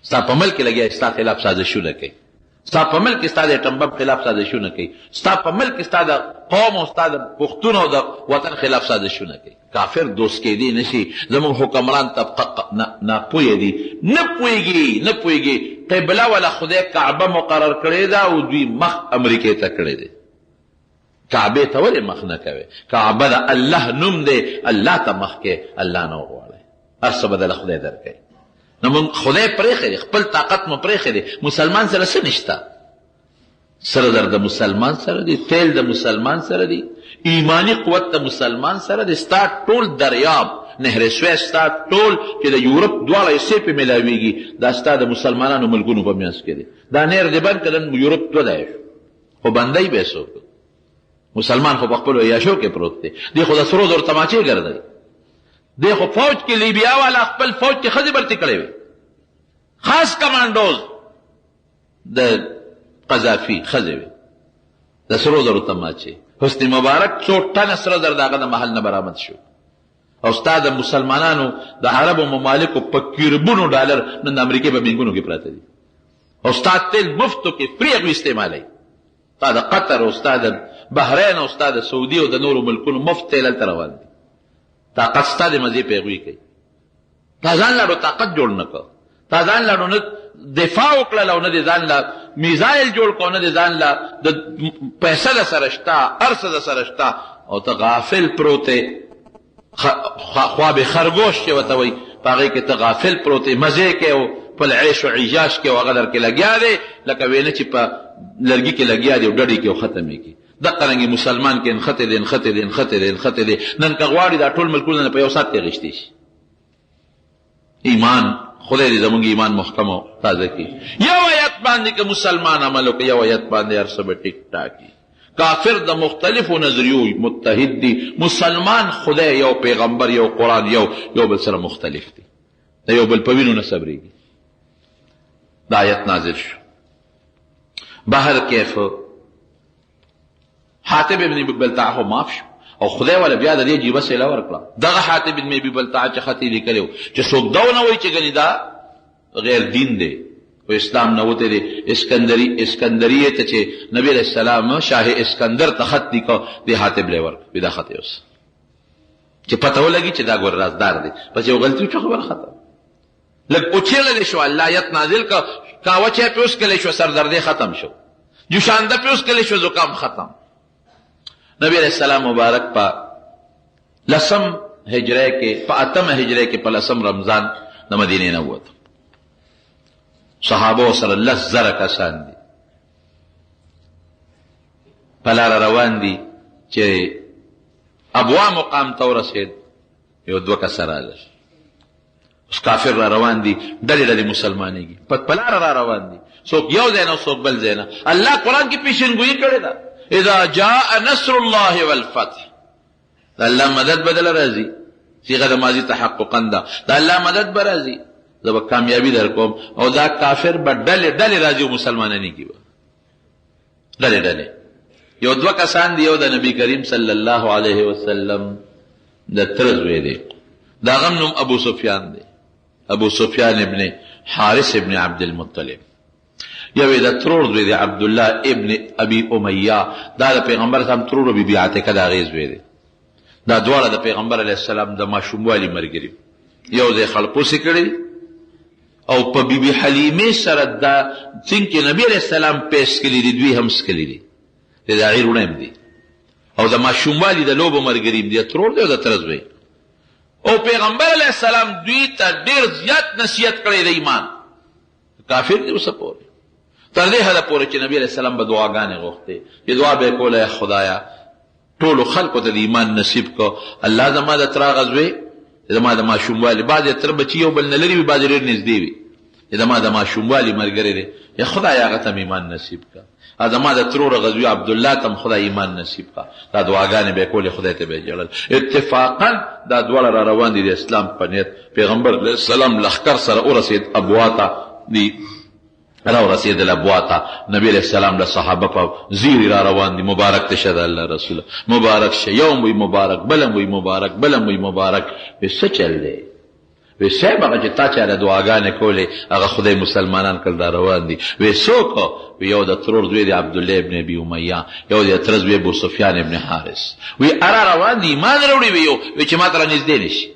ستا په ملک کې لګیا دي ستا خلاف سازشونه کوي، ستا په ملک کې ستا د اټم بم خلاف سازشونه کوي، ستا په ملک کې ستا د قوم او ستا د پښتون او د وطن خلاف سازشونه کوي. کافر دوست کېدی نه شي. زموږ حکمران طبقه ناپوهه دي، نه پوهېږي، نه پوهېږي. قبله وله خدای کعبه مقرر کړې ده او دوی مخ امریکې ته کړی دی. کعبې ته ولې مخ نه کوې؟ کعبه د الله نوم دی، الله ته مخ کې، الله نه وغواړئ. هر څه به دله خدای درکوي. نو موږ خدای پرېښی دی، خپل طاقت مو پرېښی دی. مسلمان سره څه نشته؟ سره زر د مسلمان سره دی، تیل د مسلمان سره دی، ایمانی قوت د مسلمان سره دی. ستا ټول دریاب نهر سویس، ستا ټول چې د یورپ دواړه حصې پې ملاویږي، دا ستا د مسلمانانو ملکونو په منځ کې دی. دا نهر دې بند کړه، نن یورپ دوه ځایه شو، خو بندوي به یې څوک؟ مسلمان خو په خپلو عیاشو کې پروت دی، دی خو د سرو زرو تماچې ګرځوي، دی خو فوج کې لیبیا والا خپل فوج کې ښځې برتي کړې وې، خاص کمانډوز د قذافي ښځې وې، د سرو زرو تماچې. حسني مبارک څو ټنه سره زر د هغه د محل نه برآمد شو، او ستا د مسلمانانو د عربو ممالکو په کربونو ډالر نن د امریکې په بینکونو کې پراته دي، او ستا تیل مفتو کې فري هغوی استعمالوي. ستا د قطر او ستا د بحرین او ستا د سعودي او د نورو ملکونو مفت تیل هلته روان دي. طاقت ستا د مزې په هغوی کوي. تا ځان لا طاقت جوړ نه کړ، تا ځان لا نه دفاع وکړله، او نه دې ځان له میزایل جوړ کړ، نه دې ځان له د پیسه د سره شته، هر څه د سره شته، او ته غافل پروت یې. خواب خرګوش چې ورته وایي، په هغې کې ته غافل پروت یې، مزې کوې او خپل عیش او عیاش کې او هغه در کې لګیا دی، لکه وینه چې په لرګي کې لګیا دی او ډډې کې او ختم یې کړي. دقه رنګې مسلمان کې نښتی دی، نښتی دی، نښتی دی، نښتی دی. نن که غواړي دا ټول ملکونه په یو ساعت کې اخیستی شي. ایمان خدای دې زمونږ ایمان محکم او تازه کړي. یو آیت باندې که مسلمان عمل وکړي، یو آیت باندې هر څه به ټیک ټاک وي. کافر د مختلفو نظریو متحد دي، مسلمان خدای یو، پیغمبر یو، قرآن یو، یو بل سره مختلف دي، د یو بل په وینو نه صبرېږي. دا آیت نازل شو. بهر کیف حاطب ابن ابي بلتعه خو معاف شو، او خدای ولا بیا د دې عجیبه صله ورکړه. دغه حاطب ابن ابي بلتعه چې خط یې لیکلی و چې څوک دا ونه وایي چې ګنې دا غیر دین دی او اسلام نه وتی دی، اسکندری اسکندریه ته چې نبی علیه السلام شاه اسکندر ته خط لیکه، دې حاطب له ورکړ، وی دا خط یې اوس چې پته ولګي چې دا ګور رازدار دی، پس یو غلطي وشوه، خبره ختم. لږ اوچېړل شو، الله آیت نازل کړ، قهوه چای پې وڅکلی شو، سردردې ختم شو، جوشانده پې وڅکلی شو، زکام ختم. نبی علیہ السلام مبارک په لسم هجره کې، په اتم هجره کې، په لسم رمضان د مدینې نه ووت. صحابه سره 10,000 کسان دي، په لاره روان دي چې ابوا مقام ته ورسېد، یو دوه کسه راغلل. اوس کافر را روان دي، ډلې ډلې مسلمانېږي، په په لاره را روان دي، څوک یو ځای نه څوک بل ځای نه. الله قرآن کې پیشنګویي کړې ده، اذا جاء نصر الله والفتح، د الله مدد به دله راځي. صیغه د ماضي تحققا ده، د الله مدد به راځي، زه به کامیابي در کوم. او دا کافر به ډلې ډلې راځي او مسلمانانېږي به ډلې ډلې. یو دوه کسان دي، یو د نبی کریم صلی الله علیه وسلم د تره زوی دی، د هغه نوم ابو سفیان دی، ابو سفیان ابن حارث ابن عبد المطلب. یو یې د ترور زوی دی، عبدالله ابن ابي امیه، دا د پیغمبر سم ترور بي بي عاتکه د هغې زوی دی. دا دواړه د پیغمبر علیه السلام د ماشوموالي ملګري، یو ځای خړپوسې کړي، او په بی بی حلیمې سره دا څنګه نبی علیه السلام پې څکلي دي، دوی هم څکلي دي، د هغې وروڼه هم دي، او د ماشوموالي د لوبو ملګري هم دي، ترور دی او د تره زوی. او پیغمبر علیه السلام دوی ته ډېر زیات نصیحت کړی د ایمان. کافر دی اوسه پورې، تر دې حده پورې چې نبی علیه السلام به دعاګانې غوښتې، چې دعا به یې کوله، یا خدایه ټولو خلکو ته د ایمان نصیب کړه، الله زما د تره هغه زوی زما د ماشوموالي، بعضې تره بچي یو بل نه لري وي، بعضې ډېر نږدې وي، چې زما د ماشوموالي ملګری دی، یا خدای هغه ته ایمان نصیب کړه، زما د ترور هغه زوی عبدالله ته هم خدای ایمان نصیب کړه. دا دعاګانې به یې کولې، خدای ته به یې ژړل. اتفاقا دا دواړه را روان دي د اسلام په نیت. پیغمبر علیه السلام لښکر سره ورسېد ابوا ته، دي راورسېدل ابوا ته. نبی علیه السلام له صحابه په زیري را روان دي، مبارک ته شه د الله رسوله، مبارک شه، یو هم وایي مبارک، بل هم وایي مبارک، بل هم وایي مبارک. وایي څه چل دی؟ وایي صاحب هغه چې تا چا له دعاګانې کولې هغه خدای مسلمانان کړل را روان دي. وایي څوک؟ وایي یو د ترور زوی دی عبدالله ابن ابي امیه، یو د تره زوی ابو سفیان ابن حارث. وایي اره روان دي، ایمان راوړي. وایي یو وایي چې ما ته رانږدې نه شي،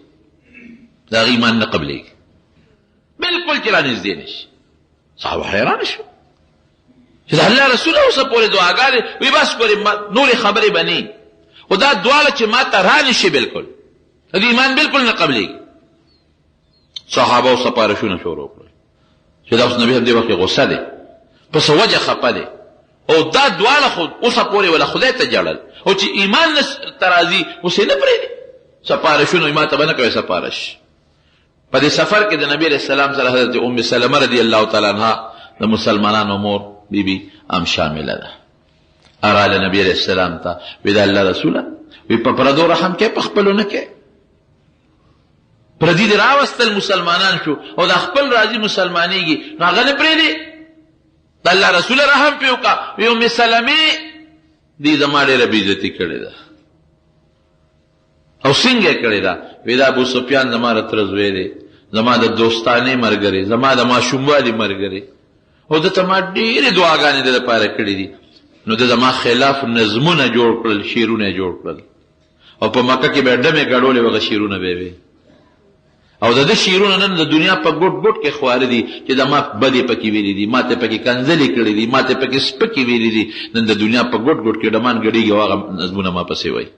د هغه ایمان نه قبلېږي بالکل، چې رانږدې نه شي. صحابه حیران شو چې د الله رسول اوسه پورې دعاګانې وي، بس پورې نورې خبرې به نه، خو دا دواړه چې ما ته رانه شي بالکل، د ایمان بالکل نه قبلېږي. صحابه او سپارښونه شروع کړل چې دا اوس نبی هم دې وخت کې غوسه دی، په څه وجه خپه دی، او دا دواړه خو اوسه پورې ولا خدای ته ژړل، او چې ایمان نه ته راځي اوس یې نه پرېږدي. سپارښونه ما ته به نه کوې سپارښ. په دې سفر کې د نبی علیه السلام سره حضرت ام سلمه رضی الله تعالی عنها د مسلمانانو مور بی بی هم شامله ده. اراله نبی علیه السلام ته وی د الله رسوله، وی په پردو رحم کې په خپلو نه کې، پردي دې راوستل مسلمانان شو او دا خپل راځي مسلمانېږي، نو هغه نه پرېږدي. د الله رسول رحم پرې وکړه. وی ام سلمې دې زما ډېره بېعزتي کړې ده. او څنګه یې کړې ده؟ وی دا ابو سفیان زما د تره زوی دی، زما د دوستانې ملګری، زما د ماشوموالي ملګری، او ده ته ما ډېرې دعاګانې د لپاره کړې دي، نو ده زما خلاف نظمونه جوړ کړل، شعرونه یې جوړ کړل، او په مکه کې به یې ډمې ګډولې، هغه شعرونه به یې ویل. او د ده شعرونه نن د دنیا په ګوټ ګوټ کې خواره دي چې د ما بدې پکې ویلي دي، ماته پکې کنځلې کړې دي، ماته پکې سپکې ویلي دي. نن د دنیا په ګوټ ګوټ کې ډمان ګډېږي او هغه نظمونه ما پسې وایي.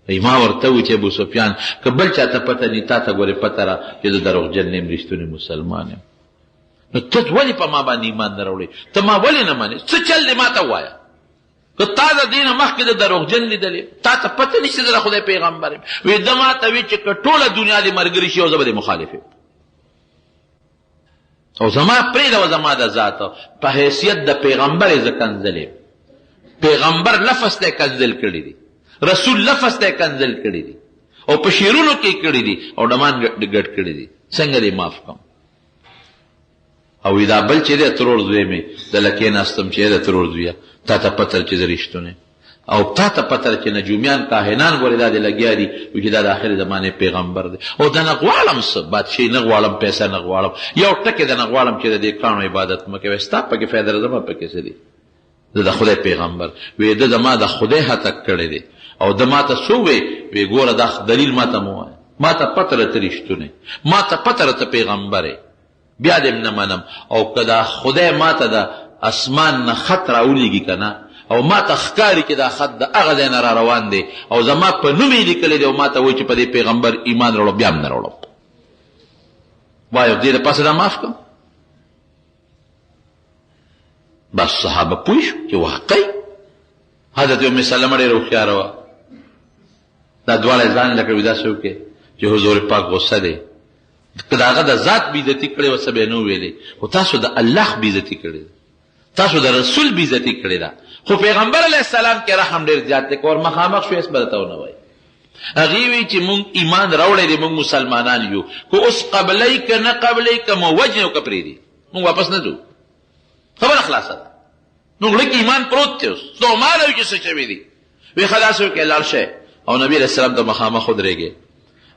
ای ما ورته وویل چې ابو سفیان که بل چاته پته نی، تا ته ګورې پته را چې زه دروغجن نه یم، رښتونی مسلمان یم. نو ته ولې په ما باندې ایمان نه راوړې؟ ته ما ولې نه منې؟ څه چل دی ما ته ووایه. که تا د دې نه مخکې د دروغجن لیدلې، تا ته پته نشته زه د خدای پیغمبر یم. وی ده ما ته وی چې که ټوله دنیا دې ملګري شي او زه به دې مخالف یم، او زما پرېږده او زما د ذات په حیثیت د پیغمبر یې زه کنځل یم. پیغمبر لفظ ته یې کنځل کړي دي، رسول لفظ ته یې کنځل کړي دي، او په شعرونو کې کړي دي، او ډمان ګډ کړي دي. څنګه دې معاف کړم؟ او دا بل چې دی ترور زوی مې د لکې ناستم چې د ترور زویه، تا ته پته چې زه رښتونی، او تا ته پته چې نجومیان کاهنان ګورې دا دې لګیا دي چې دا د آخرې زمانې پیغمبر دی. او د نه غواړم څه بادشاهي نه غواړم، پیسه نه غواړم، یو ټکی د نه غواړم چې د دې کاڼو عبادت مه کوې، ستا پکې فایده ده زما پکې څه دي؟ زه د خدای پیغمبر. وی ده زما د خدای هتک کړی دی، او ده ما ته څه ووی؟ وی ګوره دا دلیل ما ته مه وایه، ما ته پته ده ته رښتونی، ما ته پته ده ته پیغمبر یې، بیا دې هم نه منم. او که دا خدای ما ته د اسمان نه خط راولېږي که نه، او ما ته ښکاري چې دا خط د هغه ځای نه را روان دی او زما په نوم یې لیکلی دی او ما ته وایي چې په دې پیغمبر ایمان راوړم، بیا هم نه راوړم. وایه دې دپاسه دا معاف کړم. بس صحابه پوه شو چې واقعي حضرت ام سلمه ډېره هوښیاره وه. دا دواړه یې ځان له کړي داسې وکړي چې حضور پاک غوسه دی، که د هغه د ذات بېعزتي کړې وه څه به یې نه ویلې، خو تاسو د الله بېعزتي کړې ده، تاسو د رسول بېعزتي کړې ده. خو پیغمبر علیه السلام کې رحم ډېر زیات دی، که ور مخامخ شو هېڅ به درته ونه وایي. هغې وی چې مونږ ایمان راوړی دی، مونږ مسلمانان یو، که اوس قبلوي که نه قبلوي، که مو وژني او که پرېږدي، مونږ واپس نه ځو، خبره خلاصه ده. نو زړه کې ایمان پروت دی، اوس ستومانه وي چې څه شوي دي. وی ښه داسې وکړئ لاړ شئ او نبي علیه السلام ته مخامخ ودرېږئ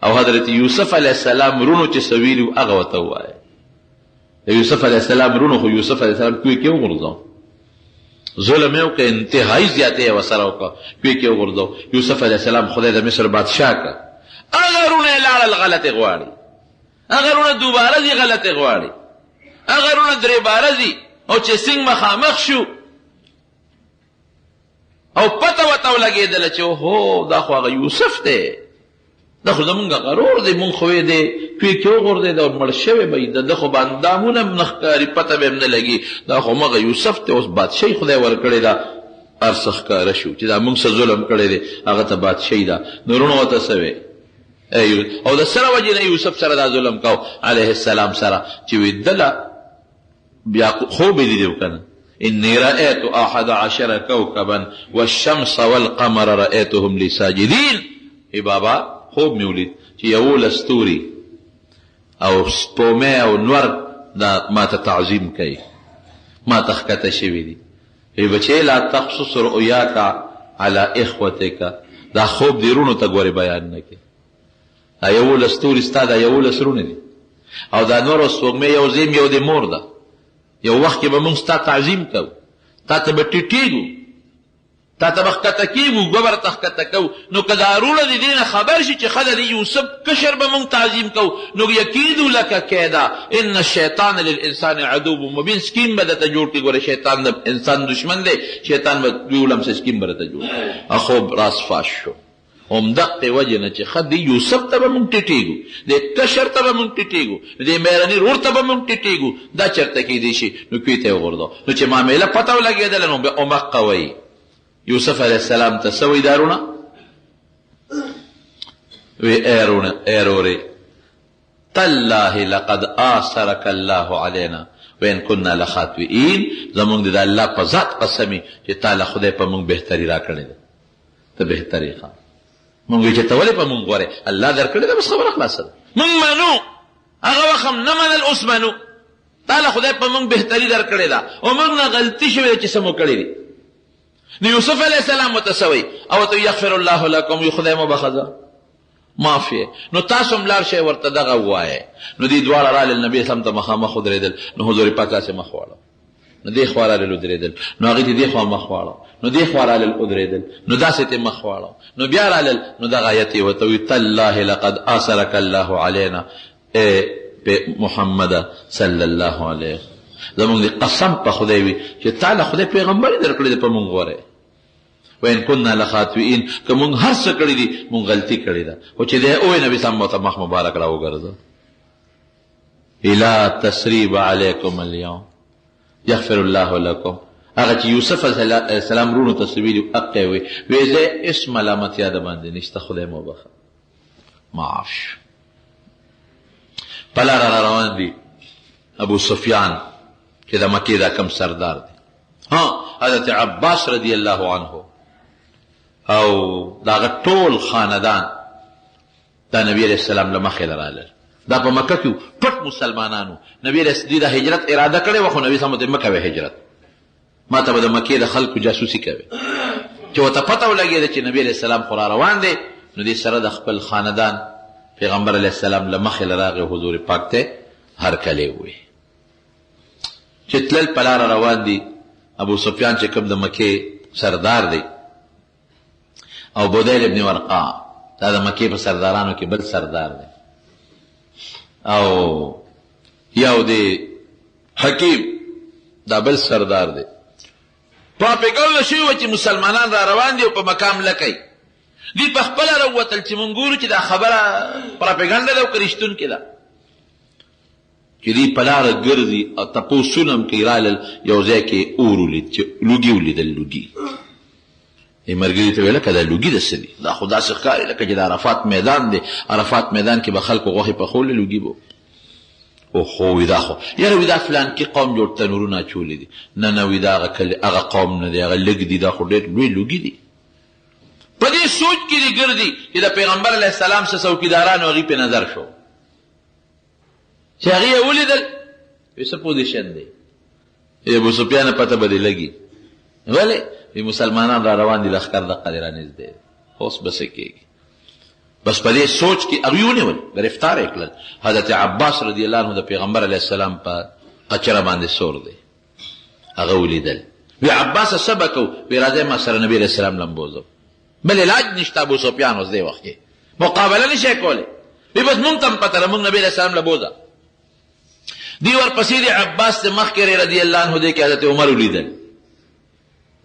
او حضرت یوسف علیه السلام وروڼو چې څه ویلي وو هغه ورته ووایه. د یوسف علیه السلام وروڼو خو یوسف علیه السلام کوی کې وغورځاو، ظلم یې وکړ، انتهایي زیاتی یې ورسره وکړه، کوی کې وغورځاو. یوسف علیه السلام خدای د مصر بادشاه کړ. هغه وروڼه یې لاړل غلطې غواړي، هغه وروڼه دوباره ځي غلطې غواړي، هغه وروڼه درې باره ځي، او چې څنګه مخامخ شو او پته ورته ولګېدله چې هو دا خو هغه یوسف دی، دا خو زمونږ غرور دی، مونږ خو یې دی کوی کې وغورځېد او مړ شوی به وي، د ده خو به اندامونه هم نه ښکاري، پته به هم نه لګي، دا خو هماغه یوسف دی، اوس بادشاهي خدای ورکړې ده. هر څه ښکاره شو چې دا مونږ څه ظلم کړی دی، هغه ته بادشاهي ده. نو وروڼو ورته څه ویل؟ او د سره وجې نه یوسف سره دا ظلم کاو علیه السلام سره چې وی دله بیا خوب یې لیدی که نه، انی رأیت احد عشر کوکبا والشمس والقمر رأیتهم لی ساجدین. ای بابا خوب مې ولید چې 11 ستوري او سپومې او نور دا ما ته تعظیم کوي، ما ته ښکته شوي دي. ای بچې لا تقصص رؤیاک علی اخوتک، دا خوب دې وروڼو ته ګورې بیان نه کړې. دا 11 ستوري ستا دا 11 وروڼه دي، او دا نور او سپوږمۍ یو زیم یو د مور ده. یو وخت کې به موږ ستا تعظیم کوو، تا ته به ټیټېږو، تا ته به ښکته کېږو، ګبر ته ښکته کوو. نو که دا وروڼه دې دې نه خبر شي چې ښه ده دې یوسف کشر به موږ تعظیم کوو، نو یکیدو لک کیدا ان الشیطان للانسان عدو مبین، سکیم به درته جوړ کړي. ګوره شیطان د انسان دشمن دی، شیطان به دوی ولم څه سکیم به درته جوړ کړي. خوب راز فاش شو. همدقې وجې نه چې ښه دې یوسف ته به مونږ ټیټېږو، دې کشر ته به مونږ ټیټېږو، دې میرني ورور ته به مونږ ټیټېږو، دا چېرته کېدی شي؟ نو کوی ته یې وغورځوه. نو چې معامله پته ولګېدله نو بیا همقه وایي یوسف علیه السلام ته څه وایي دا وروڼه؟ وی ای رونه، ای رورې، تالله لقد آثرک الله علینا وان کنا لخاطئین، زمونږ دې د الله په ذات قسم وي چې تا له خدای په مونږ بهتري راکړې ده، ته بهتر یې ښه. مونږ وی چې ته ولې په مونږ غوره، الله درکړې ده بس خبره خلاصه ده. مونږ منو، هغه وخت هم نه منل اوس منو، تا له خدای په مونږ بهتري درکړې ده او مونږ نه غلطي شوې ده چې څه مو کړي دي. نو یوسف علیه السلام ورته څه وایي؟ او ورته یغفر الله لکم، وي خدای مو بخښه معاف یې، نو تاسو هم لاړ شئ ورته دغه ووایئ. نو دوی دواړه رالل نبي اسلام ته مخامخ ودرېدل، نو حضور پاک داسې مخ واړو، نو دې خوا رالل ودرېدل، نو هغوی ته دې خوا مخ واړو، نو دې خوا رالل ودرېدل، نو داسې ته مخ واړو، نو بیا رالل، نو دغه آیت یې ورته وویل، تالله لقد آثرک الله علینا، ای محمد صلی الله علیه، زمونږ دې قسم په خدای وي چې تا له خدای پیغمبري درکړې ده په مونږ غوره. وان كنا لخاطئين، که مونږ هر څه کړي دي مونږ غلطي کړې ده، خو چې دی ووایي نبي سم ورته مخ مبارک راوګرځه. لا تسریب علیکم اليوم یغفر الله لکم. هغه چې یوسف علیه السلام وروڼو ته څه ویلي حق یې وویل، ویې زه هېڅ ملامتیا د باندې نشته، خدای مو وبخښه، معاف شو. په لاره را روان دي، ابو سفیان چې د مکې دا کم سردار دی، ها حضرت عباس رضی الله عنه او داغه ټول خاندان دا نبی علیہ السلام له مخې لرالل. دا په مکه کې پټ مسلمانانو، نبی علیہ السلام د هجرت اراده کړې وه، خو نبی سم ته مکه هجرت، ما ته به د مکې د خلکو جاسوسي کوي. چې ورته پته ولګېده چې نبی علیه السلام خو را روان دی، نو دې سره د خپل خاندان پیغمبر علیه السلام له مخې له راغی، حضور پاک ته هرکلی وویل. چې تلل په لاره روان دي، ابو سفیان چې کوم د مکې سردار دی او بدیل ابن ورقا دا د مکې په سردارانو کې بل سردار دی، او یو دی حکیم دا بل سردار دی. پراپیګنډه شوې وه چې مسلمانان را روان دي او په مکه حمله کوي. دوی په خپله راووتل چې مونږ ګورو چې دا خبره پراپیګنډه ده او که رښتونکې ده. چې دوی په لاره ګرځي او تپوسونه هم کوي، رالل یو ځای کې اور ولید چې لوګي ولیدل، لوګي. دې ملګري ته ویل لکه دا لوګي د څه دي؟ دا خو داسې ښکاري لکه چې د عرفات میدان دی، عرفات میدان کې به خلکو غوښې پخولې، لوګي به او خو وی دا خو یاره وی دا فلان کې قوم جوړ تنورونه اچولي دي، نه نه وی دا هغه کلی هغه قوم نه دی، هغه لږ دي، دا خو ډېر لوی لوګي دي. په دې سوچ کې دي ګرځي چې د پیغمبر علیه السلام څه څوکیدارانو هغوی پې نظر شو، چې هغوی یې ولیدل وی څه پوزیشن دی، ای ابو سفیان پته به دې لګي، ولې وی مسلمانان را روان دي، لښکر دقه دی رانږدې، اوس به څه کېږي. بس په دې سوچ کې هغوی ونیول، ګرفتار یې کړل. حضرت عباس رضی الله عنه د پیغمبر علیه السلام په قچره باندې سور دی، هغه ولیدل، وی عباس څه به کوو؟ وی راځئ ما سره نبی علیه السلام لمبوځو، بل علاج نشته. ابو سفیان اوس دې وخت کې مقابله نشي کولی، وی بس مونږ ته هم پته ده، مونږ نبی علیه السلام له بوځه. دی ورپسې دی عباس ته مخکې رضی الله عنه دی کې حضرت عمر ولیدل،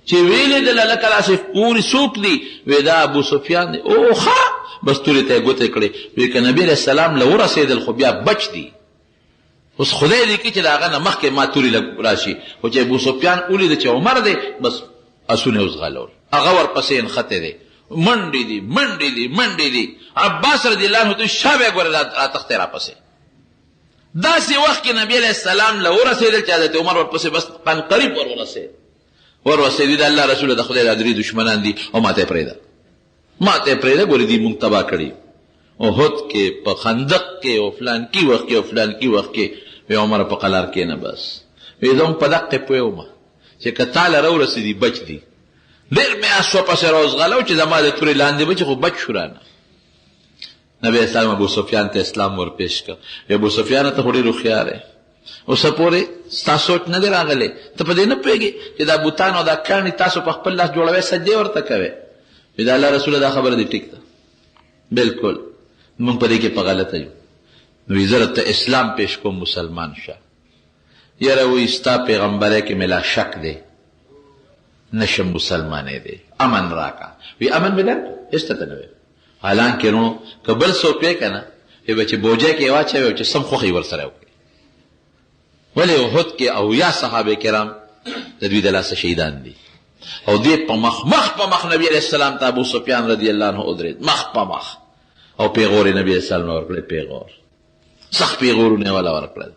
چې ویلیدل هلکه داسې پورې څوک دي؟ وی دا ابو سفیان دی. او ښه، بس تورې ته یې ګوتې کړې، وی که نبی علیه السلام له ورسېدل خو بیا بچ دي، اوس خدای دې کړي چې د هغه نه مخکې ما تورې له راشي. خو چې ابو سفیان ولید چې عمر دی، بس اسونه یې وځغلول، هغه ورپسې نښتی دی، منډې دي منډې دي منډې دي. عباس رضی الله عنه ته شابه ګوره راتښتی راپسې. داسې وخت کې نبی علیه السلام له ورسېدل چې حضرت عمر ورپسې بس قن قریب ور ورسېد، ور ورسېد. د الله رسول د خدای دا درې دښمنان دي او ماته یې پرېږده، ماته یې پرېږده، ګورې دوی مونږ تباه کړي احد کې، په خندق کې، او فلانکي وخت کې، او فلانکي وخت کې. وی عمر په قلار کېنه بس، وی زه هم په دقې پوه وم چې که تا له راورسېدي بچ دي. ډېر مې اس ورپسې راوځغلو چې زما د تورې لاندې به چې خو بچ شو رانه. نبی اسلام ابو سفیان ته اسلام ورپېش کړ. وی ابو سفیان ته خو ډېر هوښیار یې، اوسه پورې ستا سوچ نه دی راغلی، ته په دې نه پوهېږې چې دا بوتان او دا کاڼي تاسو په خپل لاس جوړوئ، سجدې ورته کوئ. وی د الله رسوله دا خبره دې ټیک ده، بالکل مونږ په دې کې په غلطه یو. نو وی زه درته اسلام پیش کوم، مسلمان شه. یاره وی ستا پیغمبرۍ کې مې لا شک دی، نشم مسلمانېدی، امن راکړه. وی امن مې درکړ، هېڅ درته نه ویم. حالانکه نو که بل څوک وی که نه، وی به چې بوجۍ کې یې واچوي او چې سم خوښه ورسره وکړي. ولې احد کې 70 صحابه کرام د دوی د لاسه شهیدان دي، او دوی په مخ مخ په مخ نبی علیه السلام ته ابو سفیان رضی الله عنه ودرېد، مخ په مخ، او پیغور یې نبی علیه السلام ورکړی، پیغور سخت پیغورونه یې وله ورکړل،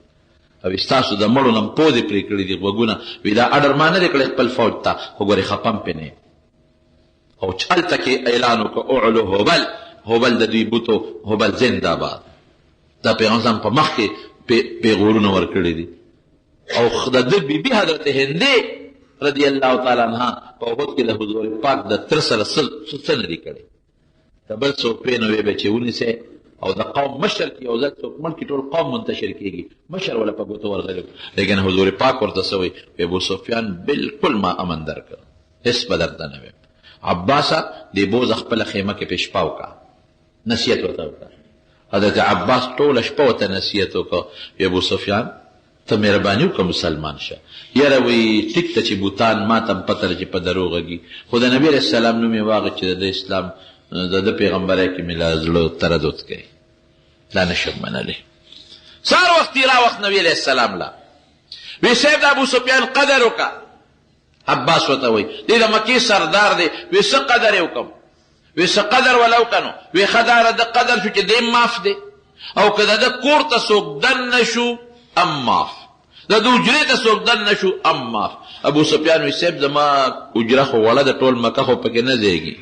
او ستاسو د مړو نه هم پوزې پرې کړي دي، غوږونه. وی دا اډر ما نه دی کړی خپل فوج ته، خو ګورې خپه هم پرې نه یم. او هلته کې اعلان وکړ، اعلو هبل، هبل د دوی بوتو، هبل زنده باد. دا پیغمبر اسلام په مخ کې پیغورونه ورکړي دي. او د ده بیبي حضرت هندې رضی الله تعالی عنها په احد کې د حضور پاک د تره سره څه نه دي کړي. که بل څوک وی نو وی به چې ونیسي، او د قوم مشر کې یو ځل څوک مړ کړي ټول قوم منتشر کېږي، مشر وله په ګوتو ورغلی. لیکن حضور پاک ورته څه وایي؟ وایي ابو سفیان بالکل ما امن درکړ، هېڅ به درته نه وایم. عباسه دې بوزه خپله خیمه کې پې شپه وکړه، نصیحت ورته وکړه. حضرت عباس ټوله شپه ورته نصیحت وکړ، وایي ابو سفیان ته مهرباني وکړه مسلمان شه. یاره وایي ټیک ته چې بوتان ماته هم پته ده چې په دروغ غږي، خو د نبي علیه السلام نوم یې واخیست چې د ده اسلام د ده پیغمبرۍ کې مې لا زړه تردد کوي، دا نه شم منلی. سهار وختي راوخت نبي علیه السلام لا وی صاحب د ابو سفیان قدر وکړه. عباس ورته وایي دی د مکې سردار دی، وی څه قدر یې وکړم؟ وی څه قدر ولا وکړه نو؟ وی ښه دا د قدر شو چې دی معاف دی، او که د ده کور ته څوک دننه شو هم معاف، د ده حجرې ته څوک دننه شو هم معاف. ابو سفیان وی صاحب زما حجره خو وړه ده، ټول مکه خو پکې نه ځایږي.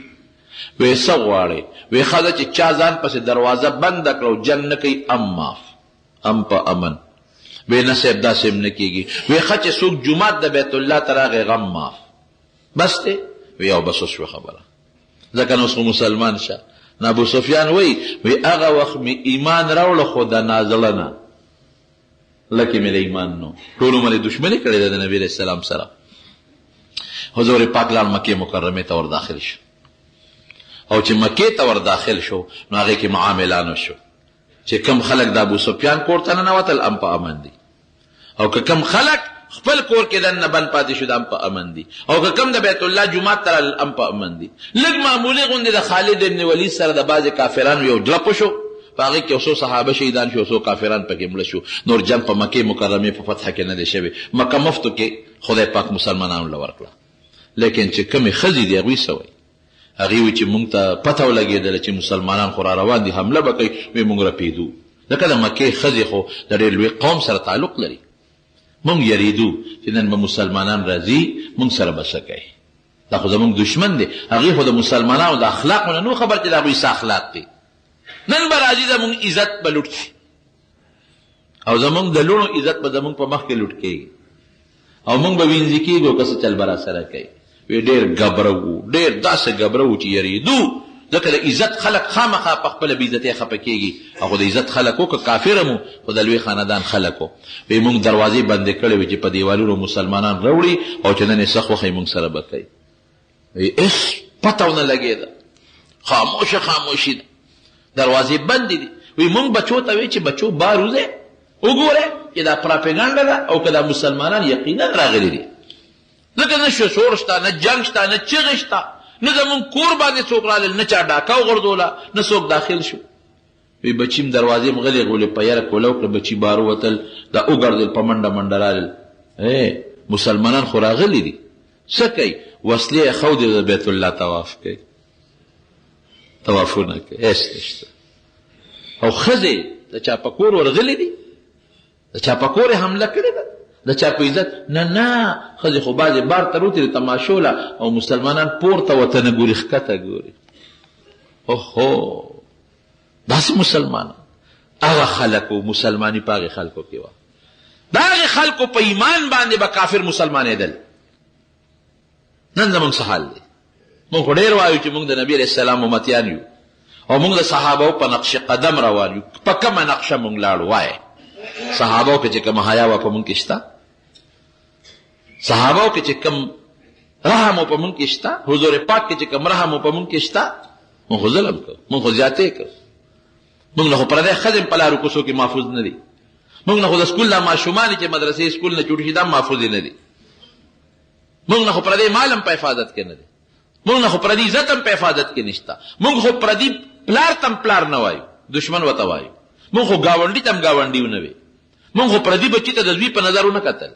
وی څه غواړې؟ وی ښه ده چې چا ځان پسې دروازه بنده کړه او جنګ نه کوي هم معاف، هم په امن. وی نه صاحب داسې هم نه کېږي. وی ښه چې څوک جومات د بیت الله ته راغی غم معاف، بس دی. وی او بس وشوه خبره، ځکه نو اوس خو مسلمان شه. نو ابو سفیان وایي، وی هغه وخت مې ایمان راوړ خو د نازړه نه، لکه مې له ایمان نو ټول عمر یې دښمني کړې ده د نبي علیه السلام سره. حضور پاک لاړ مکې مکرمې ته ور داخل شو، او چې مکې ته ور داخل شو نو هغې کې معاملان وشو چې کوم خلک د ابو سفیان کور ته ننوتل هم په امن دي، او که کوم خلک خپل کور کې دننه بند پاتې شو دا هم په امن دي، او که کوم د بیت الله جومات ته راغلل هم په امن دي. لږ معمولي غوندې د خالد ابن ولید سره د بعضې کافرانو یو جړپ وشو، په هغې کې یو څو صحابه شهیدان شو، یو څو کافران پکې مړه شو. نور جنګ په مکې مکرمې په فتح کې نه دی شوی. مکه مفتو کې خدای پاک مسلمانانو له ورکړه. لیکن چې کومې ښځې دي هغوی څه وایي؟ هغوی وایي چې مونږ ته پته ولګېدله چې مسلمانان خو را روان دي، حمله به کوي، وایي مونږ رپېدو، ځکه د مکې ښځې خو د ډېر لوی قوم سره تعلق لري. مونږ یریدو چې نن به مسلمانان راځي، مونږ سره به څه کوي، دا خو زمونږ دښمن دی. هغوی خو د مسلمانانو د اخلاقو نه نو خبر چې د هغوی څه اخلاق دي. نن به راځي زمونږ عزت به لوټ شي، او زمونږ د لوڼو عزت به زمونږ په مخ کې لوټ کېږي، او مونږ به وینځي کېږو که څه چل به راسره کوي. وی ډېر ګبره وو، ډېر داسې ګبره وو چې یریدو، ځکه د عزت خلک خامخا په خپله بې عزتۍ خفه کېږي، او خو د عزت خلک وو، که کافر هم وو خو د لوی خاندان خلک وو. وی مونږ دروازې بندې کړې وې چې په دیوالونو مسلمانان راوړي، او چې نن یې څه خوښه وي مونږ سره به کوي. وی هېڅ پته ونه لګېده، خاموشه خاموشي ده، دروازې بندې دي. وی مونږ بچو ته وی چې بچو بار وځئ وګورئ چې دا پراپیګنډه ده او که دا مسلمانان یقینا راغلي دي، ځکه نه شور شته، نه جنګ شته، نه چغې شته، نه زمونږ کور باندې څوک راغلل، نه چا ډاکه وغورځوله، نه څوک داخل شو. وی بچي هم دروازې هم غلې غولې په یره کوله وکړه، بچي بار ووتل، دا وګرځېدل په منډه منډه راغلل. ای مسلمانان خو راغلي دي، څه کوي؟ وسلې یې ښودې، د بیت الله طواف کوي، طوافونه کوي، هېڅ نشته. او ښځې د چا په کور ورغلي دي، د چا په کور یې حمله کړې ده، د چا په عزت؟ نه نه، ښځې خو بعضې بار ته روتې دي تماشو له، او مسلمانان پورته ورته نه ګوري، ښکته ګوري. اوهو، داسې مسلمانان هغه خلک وو، مسلماني په هغې خلکو کې وه. د هغې خلکو په ایمان باندې به کافر مسلمانېدل. نن زموږ څه حال دی؟ موږ خو ډېر وایو چې موږ د نبي علیه السلام امتیان یو، او موږ د صحابو په نقش قدم روان یو. په کومه نقشه موږ لاړو؟ وایه صحابو کې چې کومه حیا وه په موږ کې شته؟ صحابو کې چې کوم رحم په موږ کې شته؟ حضور پاک کې چې کوم رحم په موږ کې شته؟ موږ خو ظلم کوو، موږ خو زیاتې کوو، موږ نه خو پردی ښځې هم په لارو کوڅو کې محفوظ نه دي، موږ نه خو د سکول دا ماشومان چې مدرسې سکول نه چوټ شي دا محفوظ نه دي، موږ نه خو پردی مال هم په حفاظت کې نه دی، موږ نه خو پردی عزت هم په حفاظت کې نشته، موږ خو پردی پلار ته هم پلار نه وایو، دښمن ورته وایو. موږ خو ګاونډي ته هم ګاونډي ونه وي، موږ خو پردي بچي ته د زوی په نظر ونه کتل.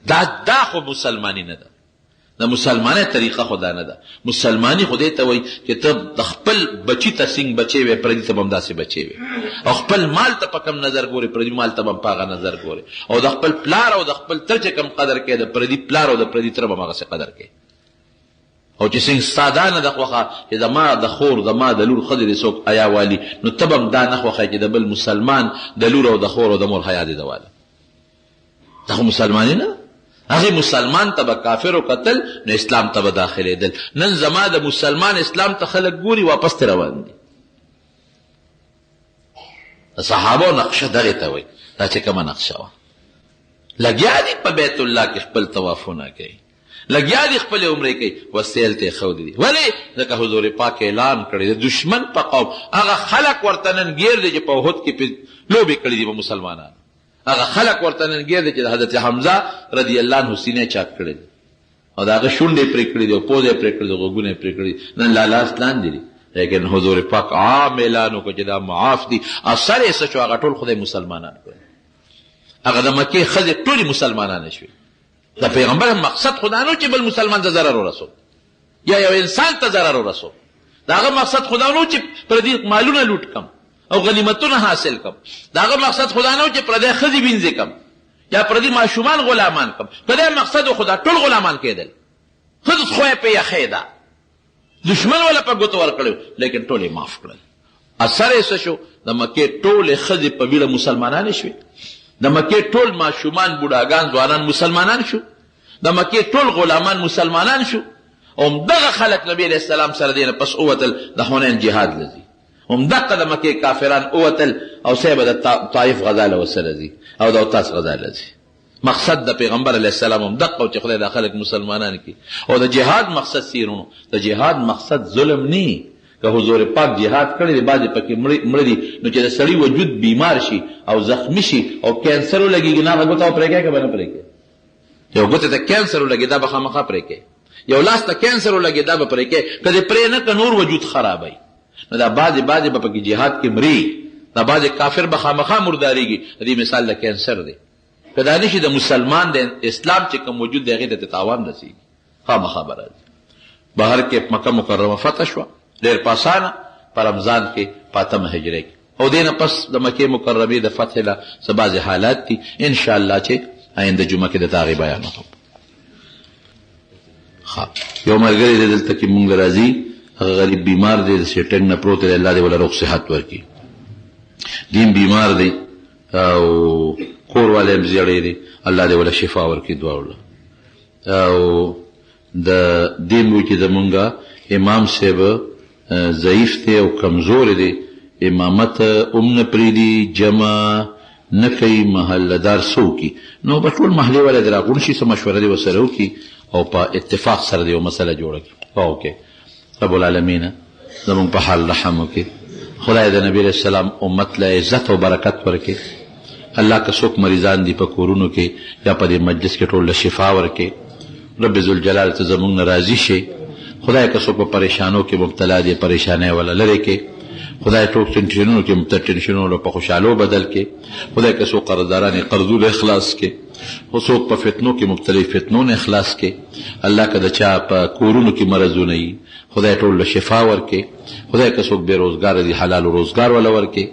دا دا خو مسلماني نه ده. د مسلمانۍ طریقه خو دا نه ده. مسلماني خو دې ته وایي چې ته د خپل بچي ته څنګه بچی وې، پردي ته به همداسې بچی وې، او خپل مال ته په کوم نظر ګورې، پردي مال ته به هم په هغه نظر ګورې، او د خپل پلار او د خپل تره چې کوم قدر کوې، د پردي پلار او د پردي تره به هم هغسې قدر کوې. او چې څنګه ستا دا نه ده خوښه چې زما د خور، زما د لور ښځې دې څوک حیا والي، نو ته به هم دا نه خوښه چې د بل مسلمان د لور او د خور او د مور حیا دې ده واله. دا خو مسلماني نه ده. هغې مسلمان ته به کافرو کتل نو اسلام ته به داخلېدل. نن زما د مسلمان اسلام ته خلک ګوري، واپس ترې روان دي. د صحابو نقشه دغې ته وایي. دا چې کومه نقشه وه، لګیا دي په بیت الله کې خپل طوافونه کوي، لګیا دي خپلې عمرې کوي، وسیل ته یې ښودلي دي. ولې؟ ځکه حضور پاک اعلان کړی، د دښمن په قوم هغه خلک ورته نن ګیر دي چې په احد کې پرې لوبې کړې دي په مسلمانانو. هغه خلک ورته نن ګیر دي چې د حضرت حمزه رضی الله عنه سینې چاک کړې دي او د هغه شونډې پرې کړې دي او پوزه یې پرې کړې دي، غوږونه یې پرې کړي دي، نن لا لاس لاندې دي. لیکن حضور پاک عام اعلان وکړ چې دا معاف دي. اثر یې څه شو؟ هغه ټول خدای مسلمانان کړل. هغه د مکې ښځې ټولې مسلمانانې شوې. د پیغمبر مقصد خو دا نه چې بل مسلمان ته ضرر ورسو یا یو انسان ته ضرر ورسو. د هغه مقصد خو دا نه چې پردي مالونه لوټ کم او غنیمتونه حاصل کم. د هغه مقصد خو دا نه چې پردی ښځې وینځې کم یا پردي ماشومان غلامان کم. که دا مقصد خو دا ټول غلامان کېدل. ښځو خو یې پې یخې ده، دښمن وله په ګوتو ورکړی، لیکن ټول یې معاف کړل. اثر یې څه شو؟ د مکې ټولې ښځې په بیړه مسلمانانې شوې، د مکې ټول ماشومان، بوډاګان، ځوانان مسلمانان شو، د مکې ټول غلامان مسلمانان شو. او همدغه خلک نبی علیه السلام سره دې نه پس ووتل د حنین جهاد له ځي. همدغه د مکې کافران ووتل او صاحب د طایف غزا له ورسره ځي او د اوتاس غزا له ځي. مقصد د پیغمبر علیه السلام هم دقه و چې خدای دا خلک مسلمانان کړي. او د جهاد مقصد څه وروڼو؟ د جهاد مقصد ظلم نه. که حضور پاک جهاد کړی دی، بعضې پکې مړه دي، نو چې د سړي وجود بیمار شي او زخمي شي او کینسر ولګېږي، نو هغه ګوته به پرې کوې که به نه پرې کوې؟ یو ګوتې ته کینسر ولګي، دا به خامخا پرې کوې. یو لاس ته کینسر ولګي، دا به پرې کوې. که دې پرې نه کړه، نور وجود خرابوي. نو دا بعضې بعضې به پکې جهاد کې مري، دا بعضې کافر به خامخا مردارېږي. د دې مثال د کینسر دی. که دا نشي د مسلمان د اسلام چې کوم وجود دی، هغې ته تاوان رسېږي، خامخا به راځي. بهر کې مکه مکرمه فتح شوه ډېر په اسانه په رمضان کې په اتمه هجرۍ کې. او دې نه پس د مکې مکرمې د فتح له څه بعضې حالات دي، ان شاء الله چې آینده جمعه کې د هغې بیان وکړم. ښه، یو ملګری دی دلته کې مونږ له راځي، هغه غریب بیمار دی، د سیټنګ نه پروت دی، الله دې وله روغ صحت ورکړي. دیم بیمار دی او کور والے هم زیړی دی، الله دې وله شفا ورکړي دواړو له. او د دې مو چې زمونږ امام صاحب ضعیف دی او کمزوری دی، امامت هم نه پرېږدي، جمع نه کوي، محله دار څه وکړي؟ نو به ټول محلې والا دې راغونډ شي، څه مشوره دې ورسره وکړي او په اتفاق سره دې یوه مسله جوړه کړي. اوکې رب العالمین زمونږ په حال رحم وکړي. خدای د نبی علیه السلام امت له عزت او برکت ورکړي. الله که څوک مریضان دي په کورونو کې یا په دې مجلس کې ټول له شفا ورکړي. رب ذوالجلال ته زمونږ نه راضي شي. خدای که څوک په پریشانو کې مبتلا دي، پریشانۍ ولا لرې کړي. خدای ټول ټینشنونو کې مبتلا ټینشنونو له په خوشحالو بدل کړي. خدای که څوک قرضداران یې قرضونه اخلاص کړي. خو څوک په فتنو کې مبتلا فتنو نه اخلاص کړي. الله که د چا په کورونو کې مرضونه وي، خدای ټول له شفا ورکړي. خدای که څوک بې روزګاره دي، حلال روزګار وله ورکړي.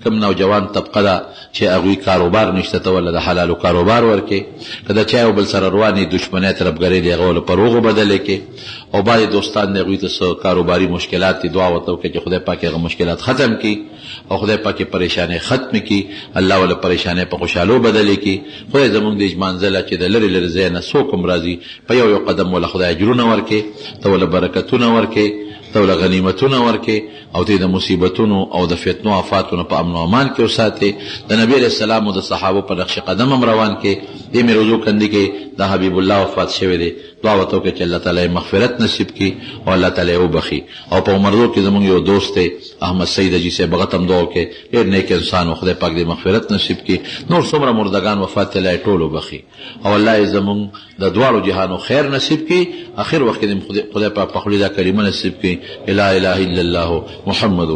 کوم نوجوان طبقه ده چې هغوی کاروبار نشته، ته وله د حلالو کاروبار ورکړي. که د چا یو بل سره روانې دښمنۍ تربګرۍ دي، هغه وله په روغو بدلې کړي. او بعضې دوستان دي، هغوی ته څه کاروباري مشکلات دي، دعا ورته وکړي چې خدای پاک هغه مشکلات ختم کړي او خدای پاک یې پریشانۍ ختمې کړي. الله وله پریشانۍ په خوشحالو بدلې کړي. خدای زموږ دې ږمانځله چې د لرې لرې ځای نه څوک هم راځي، په یو یو قدم وله خدای اجرونه ورکړي، ته وله برکتونه ورکړي، ته وله غنیمتونه ورکړي او ته یې د مصیبتونو او د فتنو آفاتو نه په امن او امان کې وساتې. د نبي علیه السلام او د صحابو په نقش قدم هم روان کړې. دې مې روزو کندي کې د حبیب الله وفات شوی دی. دعا ورته وکړئ چې الله تعالی یې مغفرت نصیب کړي او الله تعالی یې وبخښي. او په عمردو کې زموږ یو دوست دی احمد سعید حاجي صاحب، هغه ته هم دعا وکړئ، ډېر نیک انسان و، خدای پاک دې مغفرت نصیب کړي. نور څومره مردګان وفات دي، الله یې ټول وبخښي او الله یې زموږ د دواړو جهانو خیر نصیب کړي. اخر وخت کې دې خدای پاک په خولې دا کلمه نصیب کړي، لا اله الا الله محمد.